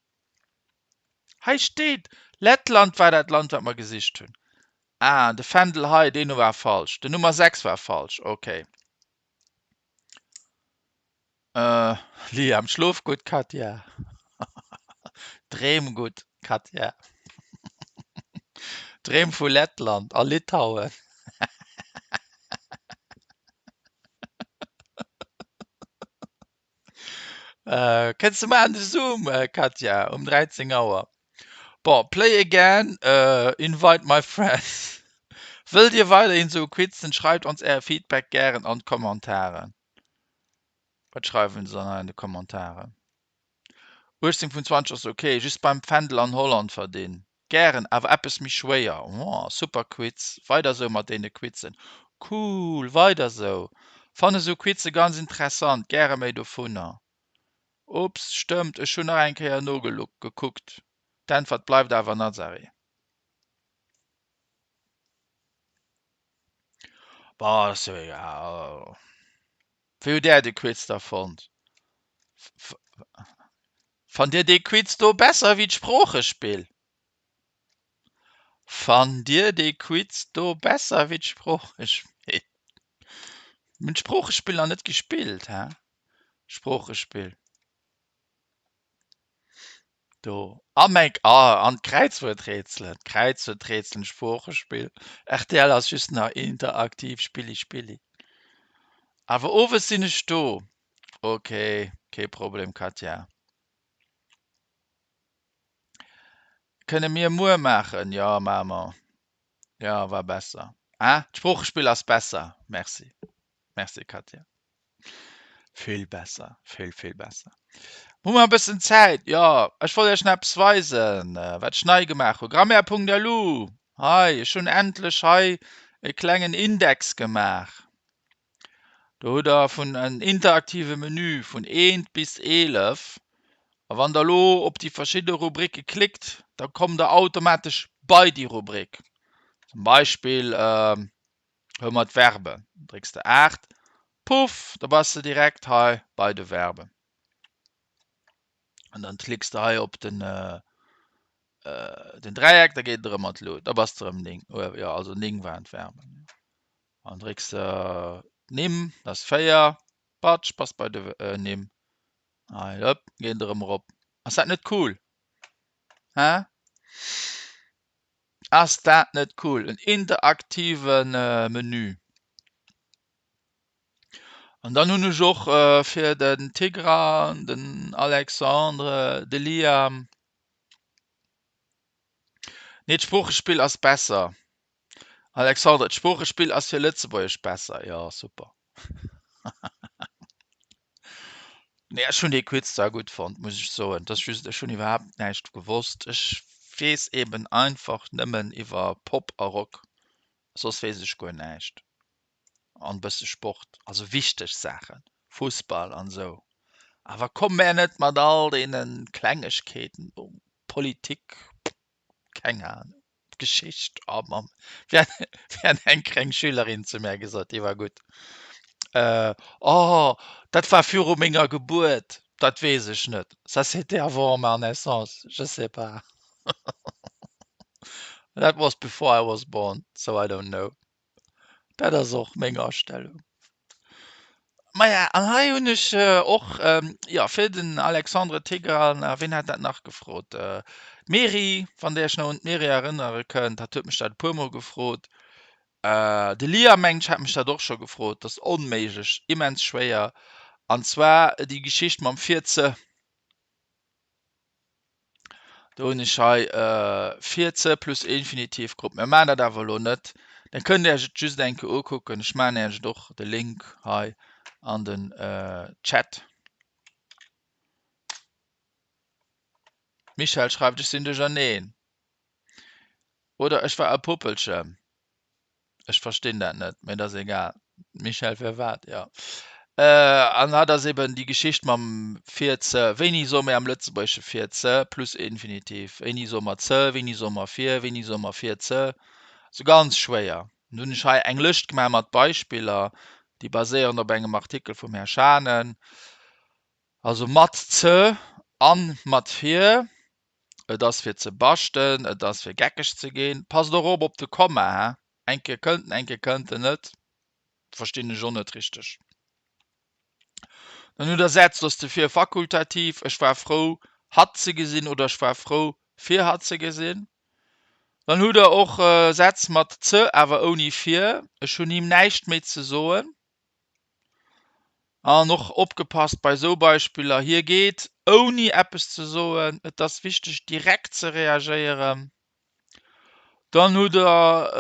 Hei steet, Lettland war dat Land, wat mer gesicht hunn. Ah, de Fändel hei, deen war falsch. Den Nummer 6 war falsch, okay. Äh, Liam, schlof gutt, Katja. Dreem gutt, Katja. Dreem vu Lettland a Litauen. Äh, kënns du mar an de Zoom, äh, Katja, um 13 Auer? Bon, play again, äh, invite my friends. Wëllt Dir weiderhin sou Quizen? Schreift ons Äre Feedback gären an d'Kommentaren. Wat schreiwen se dann hei an de Kommentaren? 18 vun 20 ass ok, just beim Fändel an Holland verdinn. Gären, awer eppes méi schwéier. Woah, super Quiz, weider sou mat deene Quizen. Cool, weider sou. Fanne sou Quize ganz interessant, gäre méi dovunner. Ups, stëmmt, ech hunn nach eng Kéier nogekuckt. D'Äntwert bleift awer Nazaré. Bon, ass jo egal. Wéi hutt Där de Quiz da fonnt? Fannt Dir dee Quiz do besser wéi d'Sproochespill? Fannt Dir dee Quiz do besser wéi d'Sproochespill? Mir hunn d'Sproochespill nach net gespillt, hä? Sproochespill. Do. A mäi, ah, an d'Kräizwuerträtselen, d'Kräizwuerträtselen, Sproochespill. Rtl ass just nach interaktiv, Spilli, Spilli. Awer owes sinn ech do. Ok, kee Problem, Katja. Kënne mir muer maachen? Jo, maache mer. Jo, war besser. Ah, d'Sproochespill ass besser. Merci. Merci, Katja. Vill besser, vill, vill besser. Hu mer e bëssen Zäit? Jo, ech wollt Iech nach eppes weisen, wat ech nei gemaach hu. Grammaire.lu, hei, ech hunn endlech hei e klengen Index gemaach. Do hutt Der vun en interaktive Menü vun 1 bis 11. A wann Der elo op déi verschidde Rubricke klickt, da kommt Der automatesch bei déi Rubrik. Zum Beispill, Huel mer d'Verben, drécks de 8, puff, da bass de direkt hei bei de Verben. An dann klicks de hei op den, äh, den Dräieck, da geet et erëm an d'Lut, da bass de erëm 9, jo, also 9 waren d'Verben. An drécks de d'Nimm, dat ass 4, patsch, bass bei de Nimm. Hei, hëpp, geet et erëm erop. Ass dat net cool? Hä? Ass dat net cool, en interaktive Menü. An dann hunn ech och fir den Tigran, den Alexandre, de Liam. Nee, d'Sproochespill ass besser. Alexandre, d'Sproochespill ass fir Lëtzebuergesch besser. Jo, super. Nee, ech hunn dee Quiz zwar gutt fonnt, muss ech soen. Et ass just, ech hunn iwwerhaapt näischt gewosst. Ech weess eben einfach nëmmen iwwer Pop a Rock, soss weess ech guer näischt. An e bësse Sport, also wichteg Saachen, Fussball an esou. Awer komm mär net mat all deene Klengegkeeten do, Politik, keng Ahnung. D'Geschicht, oh Mamm, wéi hat eng kleng Schülerin zu mär gesot, déi war gutt, Oh, dat war viru menger Gebuert, dat weess ech net, ça c'était avant ma naissance, je sais pas. That was before I was born, so I don't know. Dat ass och meng Astellung. Maja, an hei hunn ech och, jo, fir den Alexandre Tigran, a wien hat dat nach gefrot? D'Mary, wann Der Iech nach un d'Mary erënnere kënnt, hatt huet mech dat e puermol gefrot. De Liam, mengen ech, hat mech dat och scho gefrot. Dat ass onméiglech, immens schwéier. An zwar déi Geschicht mam fir ze. Do hunn ech hei fir ze plus Infinitiv Grupp. Mir maachen dat awer elo net. Dann kënnt Dir Iech et just eng Kéier ukucken. Ech maachen Iech et och de Link hei an den Chat. Michèle schreift, ech sinn duercherneen. Oder ech war e Puppelchen. Ech verstinn dat net, mee dat ass egal. Michèle, firwat? Jo. An dat ass eben déi Geschicht mam fir ze. Wéini soe mir am Lëtzebuergesche fir ze plus Infinitiv? Wéini soe mer ze? Wéini soe mer fir? Wéini soe mer fir ze? Sou ganz schwéier. Dann hunn ech hei eng Lëscht gemaach mat Beispiller, déi baséieren op engem Artikel vum Här Schanen. Also mat ze an mat fir. Et ass fir ze baschten, et ass fir geckeg ze ginn. Passt och op op de Komma, he? Eng Kéier kënnt en, eng Kéier kënnt en net. Verstinn ech och net richteg. Dann hutt der Sätz, do ass de fir fakultativ, ech war frou, hatt ze gesinn oder ech war frou, fir hatt ze gesinn. Dann hutt der och Sätz mat ze, awer ouni fir, ech hunn him näischt méi ze soen. An och opgepasst bei esou Beispiller, hie geet ouni eppes ze soen, et ass wichteg direkt ze reagéieren. Dann hutt Der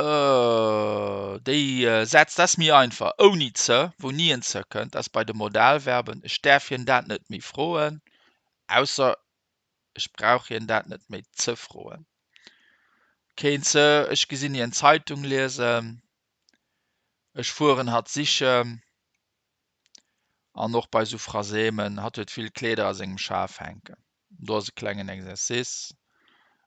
déi Sätz, dat ass méi einfach, ouni ze, wou ni en ze kënnt, dat ass bei de Modalverben, ech däerf hien dat net méi froen, ausser ech brauch hien dat net méi ze froen. Keen ze, ech gesinn hien Zeitung liesen. Ech fueren hatt sichen. An och bei sou Phrasemen, Hatt huet vill Kleeder a sengem Schaf hänken. Do ass e klengen Exercice.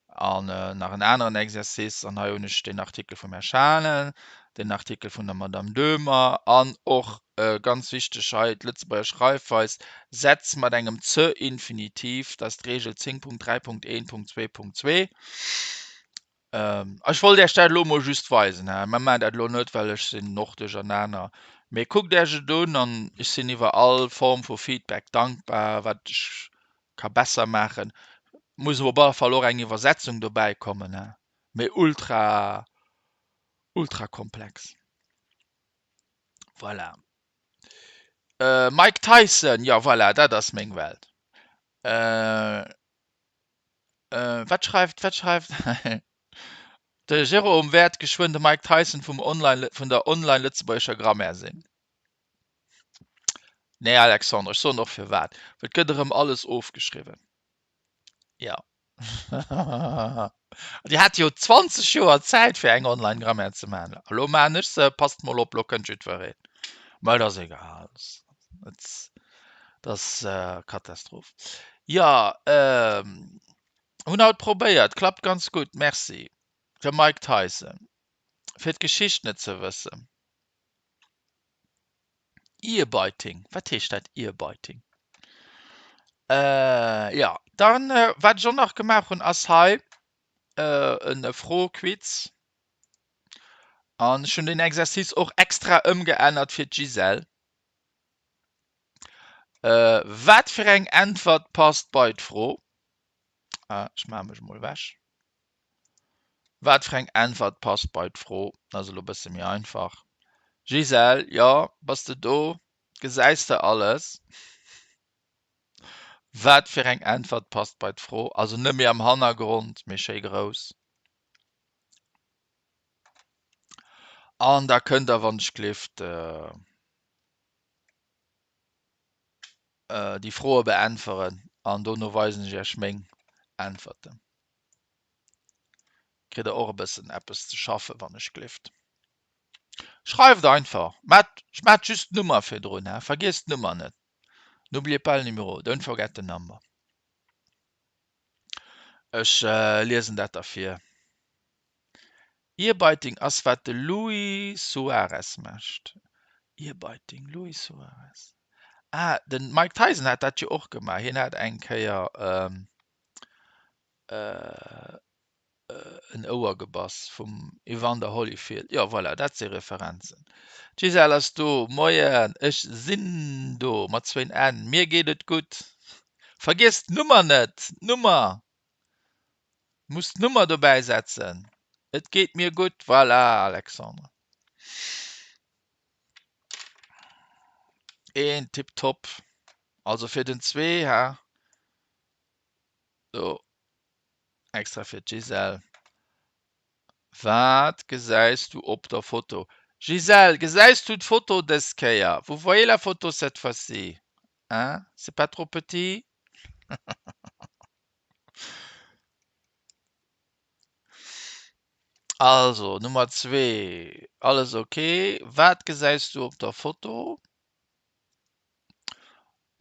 An nach en aneren Exercice. An hei hunn ech den Artikel vum Här Schanen, den Artikel vun der Madame Döhmer an och, ganz wichteg hei, d'Lëtzebuerger Schreifweis, Sätz mat engem ze-Infinitiv, dat ass d'Reegel 10.3.1.2.2. Ech wollt Iech dat elo emol just weisen. Mer maachen dat elo net, well ech sinn och duerchernaner. Mee kuckt Iech et un an ech sinn iwwer all Form vu Feedback dankbar, wat ech ka besser maachen. Muss op alle Fall och eng Iwwersetzung dobäi kommen, mee ultra, ultra komplex. Voilà. Mike Tyson, jo voilà, dat ass meng Welt. Wat schreift, wat schreift De Jérôme wäert geschwënn de Mike Tyson vum Online, vun der online-lëtzebuergescher Grammaire sinn. Nee Alexandre, ech soen och firwat, well et gëtt erëm alles ofgeschriwwen. Jo. Dir hat jo 20 Joer Zäit fir eng Online-Grammaire ze maachen. Elo maachen ech se, passt mol op, elo kënnt jiddwereen. Mä et ass egal. Et ass Katastroph. Jo, hunn haut probéiert, klappt ganz gutt, merci. De Mike Tyson, fir d'Geschicht net ze wëssen. Earbiting, wat heescht dat Earbiting? Jo, dann wat ech och nach gemaach hunn ass hei e Fro-Quiz. An ech hunn den Exercice och extra ëmgeännert fir d'Gisèle. Wat fir eng Äntwert passt bei d'Fro? Ech maache mech emol ewech. Wat fir eng Äntwert passt bei d'Fro? Dat ass elo e bësse méi einfach. Gisèle, jo, bass de do? Gesäis de alles? Wat fir eng Äntwert passt bei d'Fro? Also net méi am Hannergrond, mee schéi grouss. An da kënnt der, wann ech gleeft. déi Froe beäntweren an dono weisen ech iech meng Äntwerten. Kritt der och e bëssen eppes ze schaffen, wann ech gelift. Schreift einfach, maacht maacht just d'Nummer virdrun, he, vergiesst d'Nummer net. N'oubliez pas le numéro, don't forget the number. Ech liesen dat da vir. Earbiting ass wat de Luis Suarez mecht. Earbiting, Luis Suarez. Ah, den Mike Tyson hat dat jo och gemaach. Hien hat eng Kéier en Ouer gebass vum Evander Holyfield. Jo, voilà, dat si Referenzen. D'Gisèle ass do. Moien, ech sinn do, mat zwéin N. Mir geet et gutt. Vergiesst d'Nummer net! D'Nummer! Muss d'Nummer dobäi setzen. Et geet mir gutt. Voilà, Alexandre. Een tiptop. Also fir den zwee, ha? Do. Extra fir d'Gisèle. Wat gesäis du op der Foto? Gisèle, gesäis du d'Foto dës Kéier? Vous voyez la photo cette fois-ci? Hein? C'est pas trop petit? Also, Nummer zwee, alles ok. Wat gesäis du op der Foto?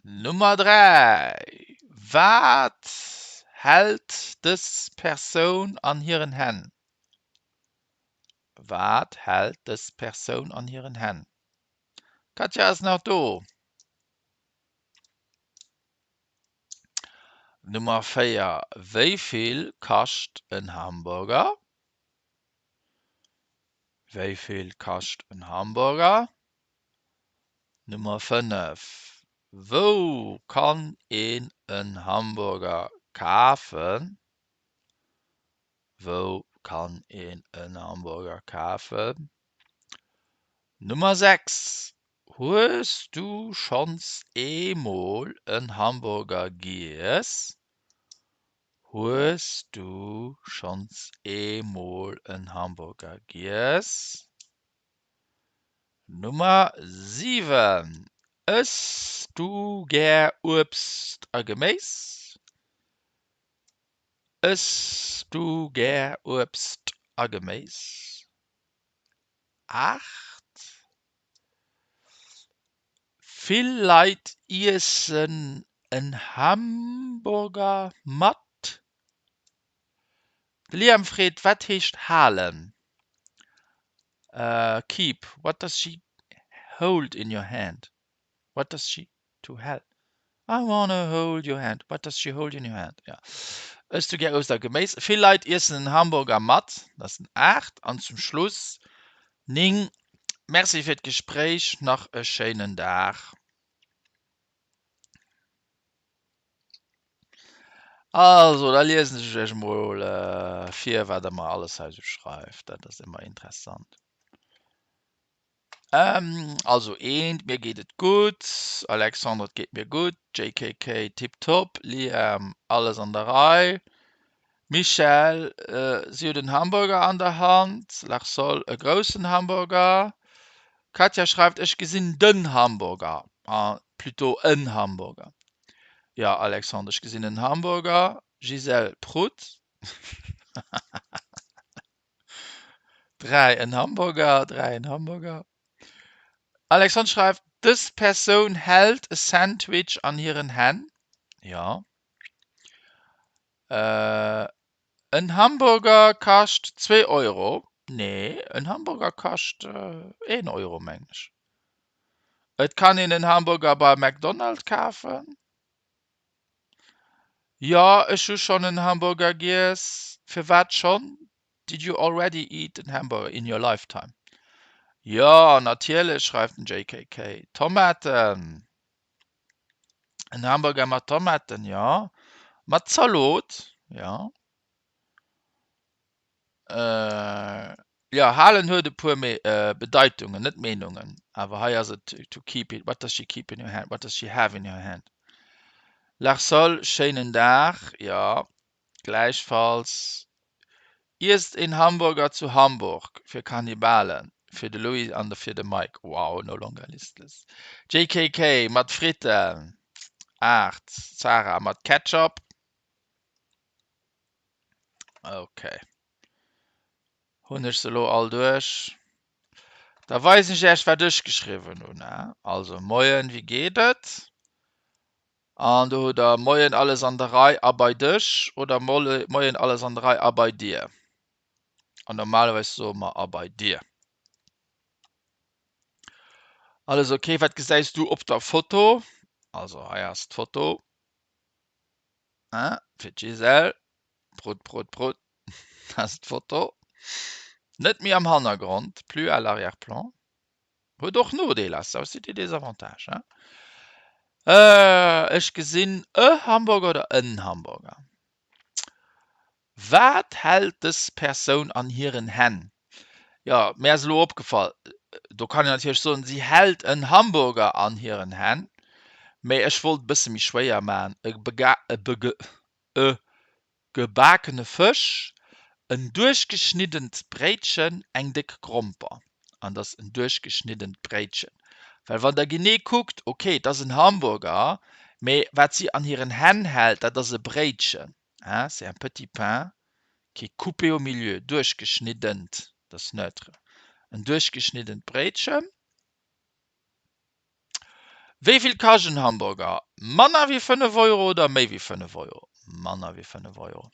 Nummer 3, Wat hält dës Persoun an hiren Hänn? Wat hält dës Persoun an hiren Hänn? D'Katja ass nach do. Nummer 4, Wéi vill kascht en Hamburger? Wéi vill kascht en Hamburger? Nummer 5, Wou kann een en Hamburger kafen? Wou kann een en Hamburger kafen? Nummer 6, Hues du schonns eemol en Hamburger giess? Hues du schonns eemol en Hamburger giess? Nummer 7, Ëss du gär Uebst a Geméis? Ëss du gär Uebst a Geméis? 8, Vill Leit iessen en Hamburger mat. De Liam freet, Wat heescht halen? Keep, what does she hold in your hand? What does she to hel I wanna hold your hand, what does she hold in your hand? Ja. Ëss du gär Uebst a Geméis? Vill Leit iessen en Hamburger mat. Dat ass den 8. An zum Schluss 9. Merci fir d'Gespréich, nach e schéinen Dag. Also, da liesen ech iech emol vir, wat der mer alles hei esou schreift. Dat ass ëmmer interessant. Also eent, mir geet et gutt. Alexandre, et geet mir gutt. JKK, tiptop. Liam, alles an der Rei. Michèle, si huet en Hamburger an der Hand. Larsol, e groussen Hamburger. Katja schreift, ech gesinn den Hamburger, plutôt en Hamburger. Jo, Alexandre, ech gesinn en Hamburger. Gisèle, Prout. 3 en Hamburger, 3 en Hamburger. Alexandre schreift, dës Persoun hält e Sandwich an hiren Hänn. Jo. En Hamburger kascht zwee Euro. Nee, en Hamburger kascht een Euro, mengen ech. Et kann een en Hamburger bei McDonald's kafen. Jo, ech hu schonn en Hamburger giess. Firwat schonn? Did you already eat an hamburger in your lifetime? Jo, natierlech, schreift den JKK. Tomaten! En Hamburger mat Tomaten, jo. Mat Zalot, jo. Jo, halen huet e puer Bedeitungen, net Meenungen. Awer hei ass et to keep it, what does she keep in her hand, what does she have in her hand. Larsol, schéinen Dag, jo, gläichfalls. Iesst een Hamburger zu Hamburg fir Kannibalen, fir de Louis an fir de Mike, wow, no longer listless. JKK, mat Fritten. 8, Sarah mat Ketchup. Ok. Hunn ech se elo all duerch? Da weisen ech Iech, wat ech geschriwwen hunn. Also, Moien, wéi geet et? An do hutt Der Moien, alles an der Rei a bei dech oder Moien, alles an der Rei a bei dir. An normalerweis soe mer a bei dir. Alles ok, wat gesäis du op der Foto? Also hei ass d'Foto fir d'Gisèle. Brut, brut, brut, dat ass d'Foto. Net méi am Hannergrond, plus à l'arrière-plan. Huet och Nodeeler, ça aussi des désavantages. Ech gesinn e Hamburger oder en Hamburger. Wat hält dës Persoun an hiren Hänn? Jo, mir ass elo opgefall, do kann een natierlech soen, si hält en Hamburger an hiren Hänn, mee ech wollt e bësse méi schwéier maachen, e e e gebakene Fësch, en duerchgeschniddent Bréitchen, eng déck Gromper. An et ass en duerchgeschniddent Bréitchen, well wann der genee kuckt, okay, et ass en Hamburger, mee wat si an hiren Hänn hält, dat ass e Bréitchen. Hein, c'est un petit pain qui est coupé au milieu, duerchgeschniddent, dat ass neutre, en duerchgeschniddent Bréitchen. Wéi vill kascht en Hamburger? Manner wéi 5 Euro oder méi wéi 5 Euro? Manner wéi 5 Euro.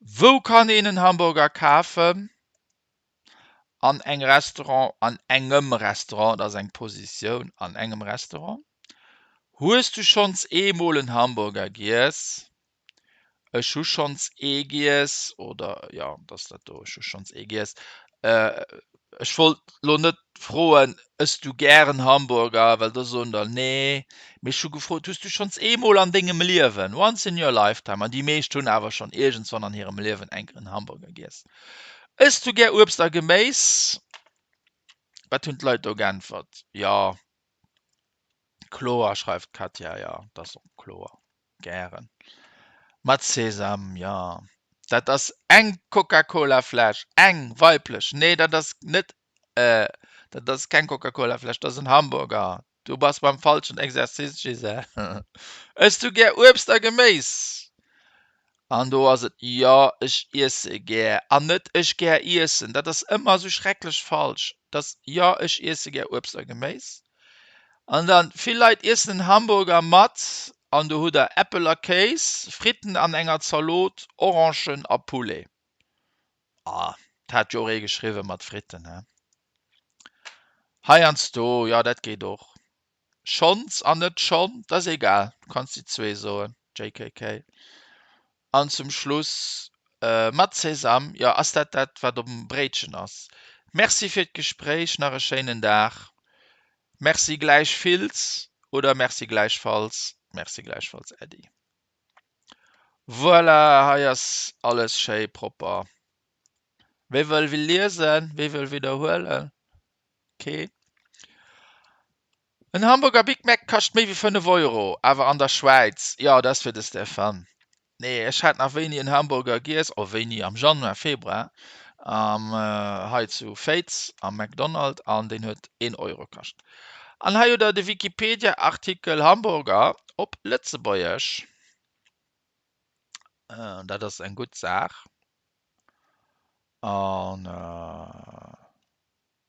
Wou kann een en Hamburger kafen? An eng Restaurant, an engem Restaurant, dat ass eng Positioun, an engem Restaurant. Hues du schonns eemol en Hamburger giess? Ech hu schonns ee giess, oder jo, dat ass dat do, ech hu schonns ee giess. Ech wollt lo net froen, ëss du gären Hamburger, well da soen der nee. Mee ech hu gefrot, hues du schonns eemol an dengem Liewen, once in your lifetime, an déi meescht hunn awer schonn iergendswann an hirem Liewen eng Kéier en Hamburger giess. Ëss du gär Uebst a Geméis? Wat hunn d'Leit do geäntwert? Jo, kloer, schreift d'Katja. Jo, dat ass och kloer. Gären. Mat Sesam, jo. Dat ass eng Coca-Cola-Fläsch, eng weiblech. Nee, dat ass net, dat ass keng Coca-Cola-Fläsch, dat ass en Hamburger. Du bass beim falschen Exercice, Gisèle. Ëss du gär Uebst a Geméis? An do ass et, Jo, ech iesse gär. An net ech gär iessen. Dat ass ëmmer esou schrecklech falsch. Dat ass, Jo, ech iesse gär Uebst a Geméis. An dann, vill Leit iessen en Hamburger mat, an do hutt der Äppel a Kéis, Fritten an enger Zalot, Orangen a Poulet. Ah, 't hat jo och ee geschriwwen mat Fritten, he? Heiansdo, jo, dat geet och. Schonns an net schonn, 't ass egal, du kanns déi zwee soen, JKK. An zum Schluss mat Sesam, jo, ass dat dat, wat op dem Bréitchen ass? Merci fir d'Gespréich, nach e schéinen Dag. Merci gläichvills oder Merci gläichfalls? Merci gläichfalls, Äddi. Voilà, hei ass alles schéi propper. Wie wëll will liesen? Wie wëll widderhuelen? Keen? En Hamburger Big Mac kascht méi wéi 5 Euro, awer an der Schwäiz. Jo, dat ass fir de Stéphane. Nee, ech hat nach wéini en Hamburger giess, oh wéini, am Januar, Februar, am hei zu Féiz am McDonald an deen huet een Euro kascht. An hei hutt der de Wikipedia-Artikel Hamburger op Lëtzebuergesch. Dat ass eng gutt Saach. An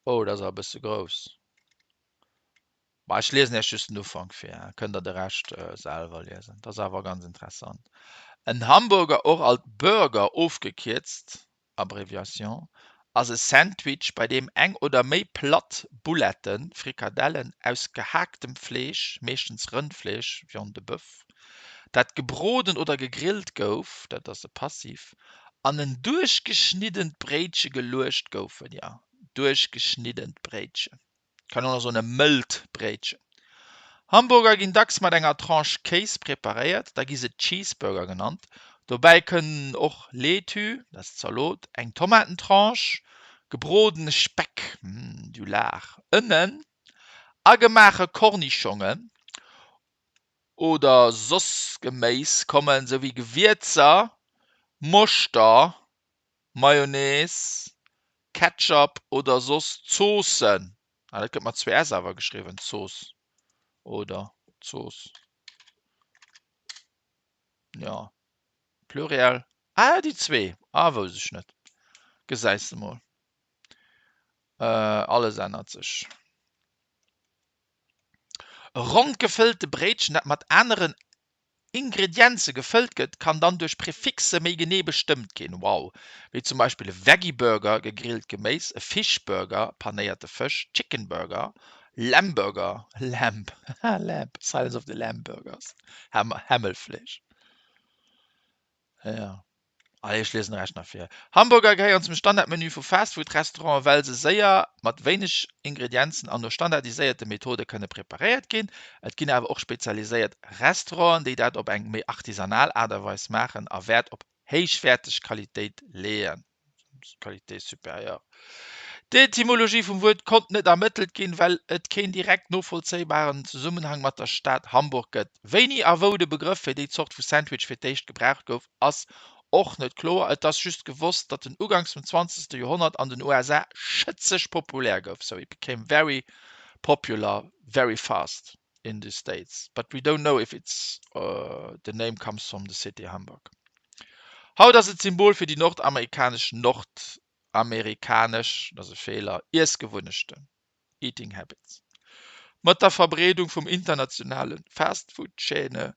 oh, dat ass awer e bësse grouss. Bah, ech liesen Iech just den Ufank vir, kënnt der de Rescht selwer liesen. Dat ass awer ganz interessant. En Hamburger, och alt Burger ofgekierzt, Abréviation, ass e Sandwich, bei deem eng oder méi platt Bouletten, Frikadellen, aus gehaaktem Fleesch, meeschtens Rëndfleesch, Viande de boeuf, dat gebroden oder gegrillt gouf, dat ass e Passif, an en duerchgeschniddent Bréitche geluecht goufen, jo, duerchgeschniddent Bréitchen. Kann och nach soen e mëllt Bréitchen. Hamburger ginn dacks mat enger Tranche Kéis preparéiert, da gi se Cheeseburger genannt. Dobäi kënnen och Laitue, dat ass Zalot, eng Tomatentranche, gebrodene Speck, du lard, Ënnen, agemaache Kornischongen oder soss Geméis kommen, souwéi Gewierzer, Moschter, Mayonnaise, Ketchup oder soss Zoossen, ah dat gëtt mat zwee s awer geschriwwen, Zooss, oder? Zooss. Jo, Pluriel. Ah, déi zwee. Ah, wousst ech net. Gesäis de mol. Alles ännert sech. E ronnt gefëllte Bréitchen, dat mat aneren Ingredienze gefëllt gëtt, kann dann duerch Prefixe méi genee bestëmmt ginn. Wow! Wéi zum Beispill e Veggie-Burger, gegrillt Geméis, e Fish-Burger, panéierte Fësch, Chicken-Burger, Lamb-Burger, Lamb, haha Lamb, Silence of the Lamb Burgers, Hämmelfleesch. Jo. Allez, ech liesen de Rescht nach vir. Hamburger gehéieren zum Standardmenü vu Fastfood-Restauranten, well se séier, mat wéineg Ingredienzen an no standardiséierte Methode kënne preparéiert ginn. Et ginn awer och spezialiséiert Restauranten, déi dat op eng méi artisanal Aart a Weis maachen a Wäert op héichwäerteg Qualitéit leeën. Qualité supérieure. D'Etymologie vum Wuert konnt net ermëttelt ginn, well et keen direkt novollzéibaren Zesummenhang mat der Stad Hamburg gëtt. Wéini a wou de Begrëff fir déi Zort vu Sandwich fir d'éischt gebraucht gouf, ass och net kloer. Et ass just gewosst, datt en uganks vum zwanzegste Joerhonnert an den USA schëtzeg populär gouf, so it became very popular very fast in the States, but we don't know if it's the name comes from the city Hamburg. Haut ass et d'Symbol fir déi nordamerikanesch nordamerikanesch, dat ass e Feeler, Iessgewunnechten, eating habits. Mat der Verbreedung vum internationale Fastfood-Chaîne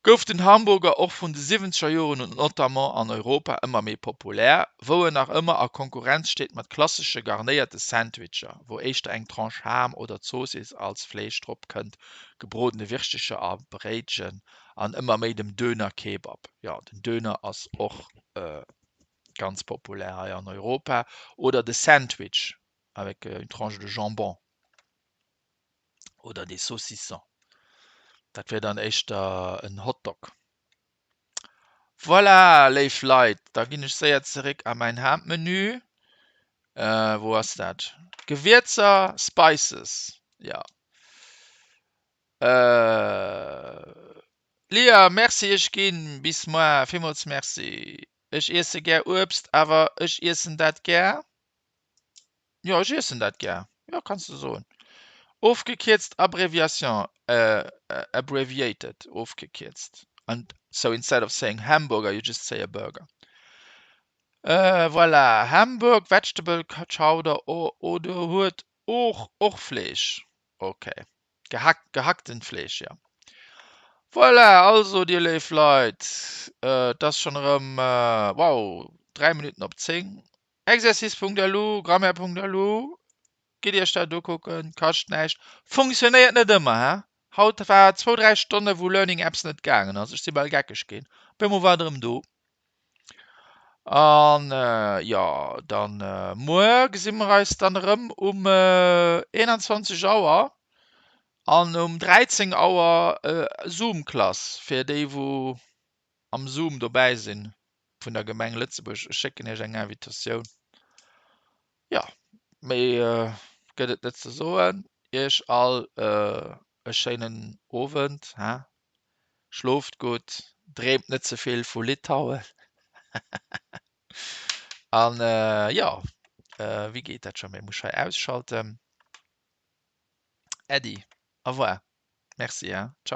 gouf den Hamburger och vun de siwwenzeger Joren un notamment an Europa ëmmer méi populär, wou en nach ëmmer a Konkurrenz steet mat klassesche garnéierte Sandwicher, wou éischter eng Tranche Ham oder Zoossiss als Fleesch drop kënnt, gebrodene Wirschtecher a Bréitchen an ëmmer méi dem Döner Kebab. Jo, den Döner ass och ganz populär hei an Europa. Oder de Sandwich avec une tranche de jambon. Oder dee Saucisson. Dat wär dann éischter en Hotdog. Voilà, léif Leit, da ginn ech séier zeréck a mäin Haaptmenü. Wou ass dat? Gewierzer, Spices, jo. Lia, merci, ech ginn. Bis moar, villmools merci. Ech iesse gär Uebst, awer ech iessen dat gär. Jo, ech iessen dat gär. Jo, kanns de soen. Ofgekierzt Abréviation, abbreviated, ofgekierzt. And so instead of saying hamburger, you just say a burger. Voilà, Hamburg, Vegetable Chowder oder huet och och Fleesch. Okay. Gehack, gehackten Fleesch, jo. Voilà, also dir léif Leit, et ass schonn erëm, wow, 3 Minutten op 10. Exercice.lu, Grammaire.lu, gitt iech dat ukucken, kascht näischt, funktionéiert net ëmmer, he? Haut war zwou, dräi Stonne wou Learning Apps net gaangen ass, ech si bal geckeg ginn, op eemol war et erëm do. An jo, dann muer gesi mer eis dann erëm um 21 Auer an um 13 Auer Zoom-Klass fir déi wou am Zoom dobäi sinn. vun der Gemeng Lëtzebuerg. Ech schécken Iech eng Invitatioun. Jo, méi gëtt et net ze soen. Iech all e schéinen Owend, he? Schlooft gutt, dreemt net ze vill vu Litauen. An jo, wéi geet dat scho méi? Muss ech hei ausschalten. Äddi, au revoir, merci, he, ciao.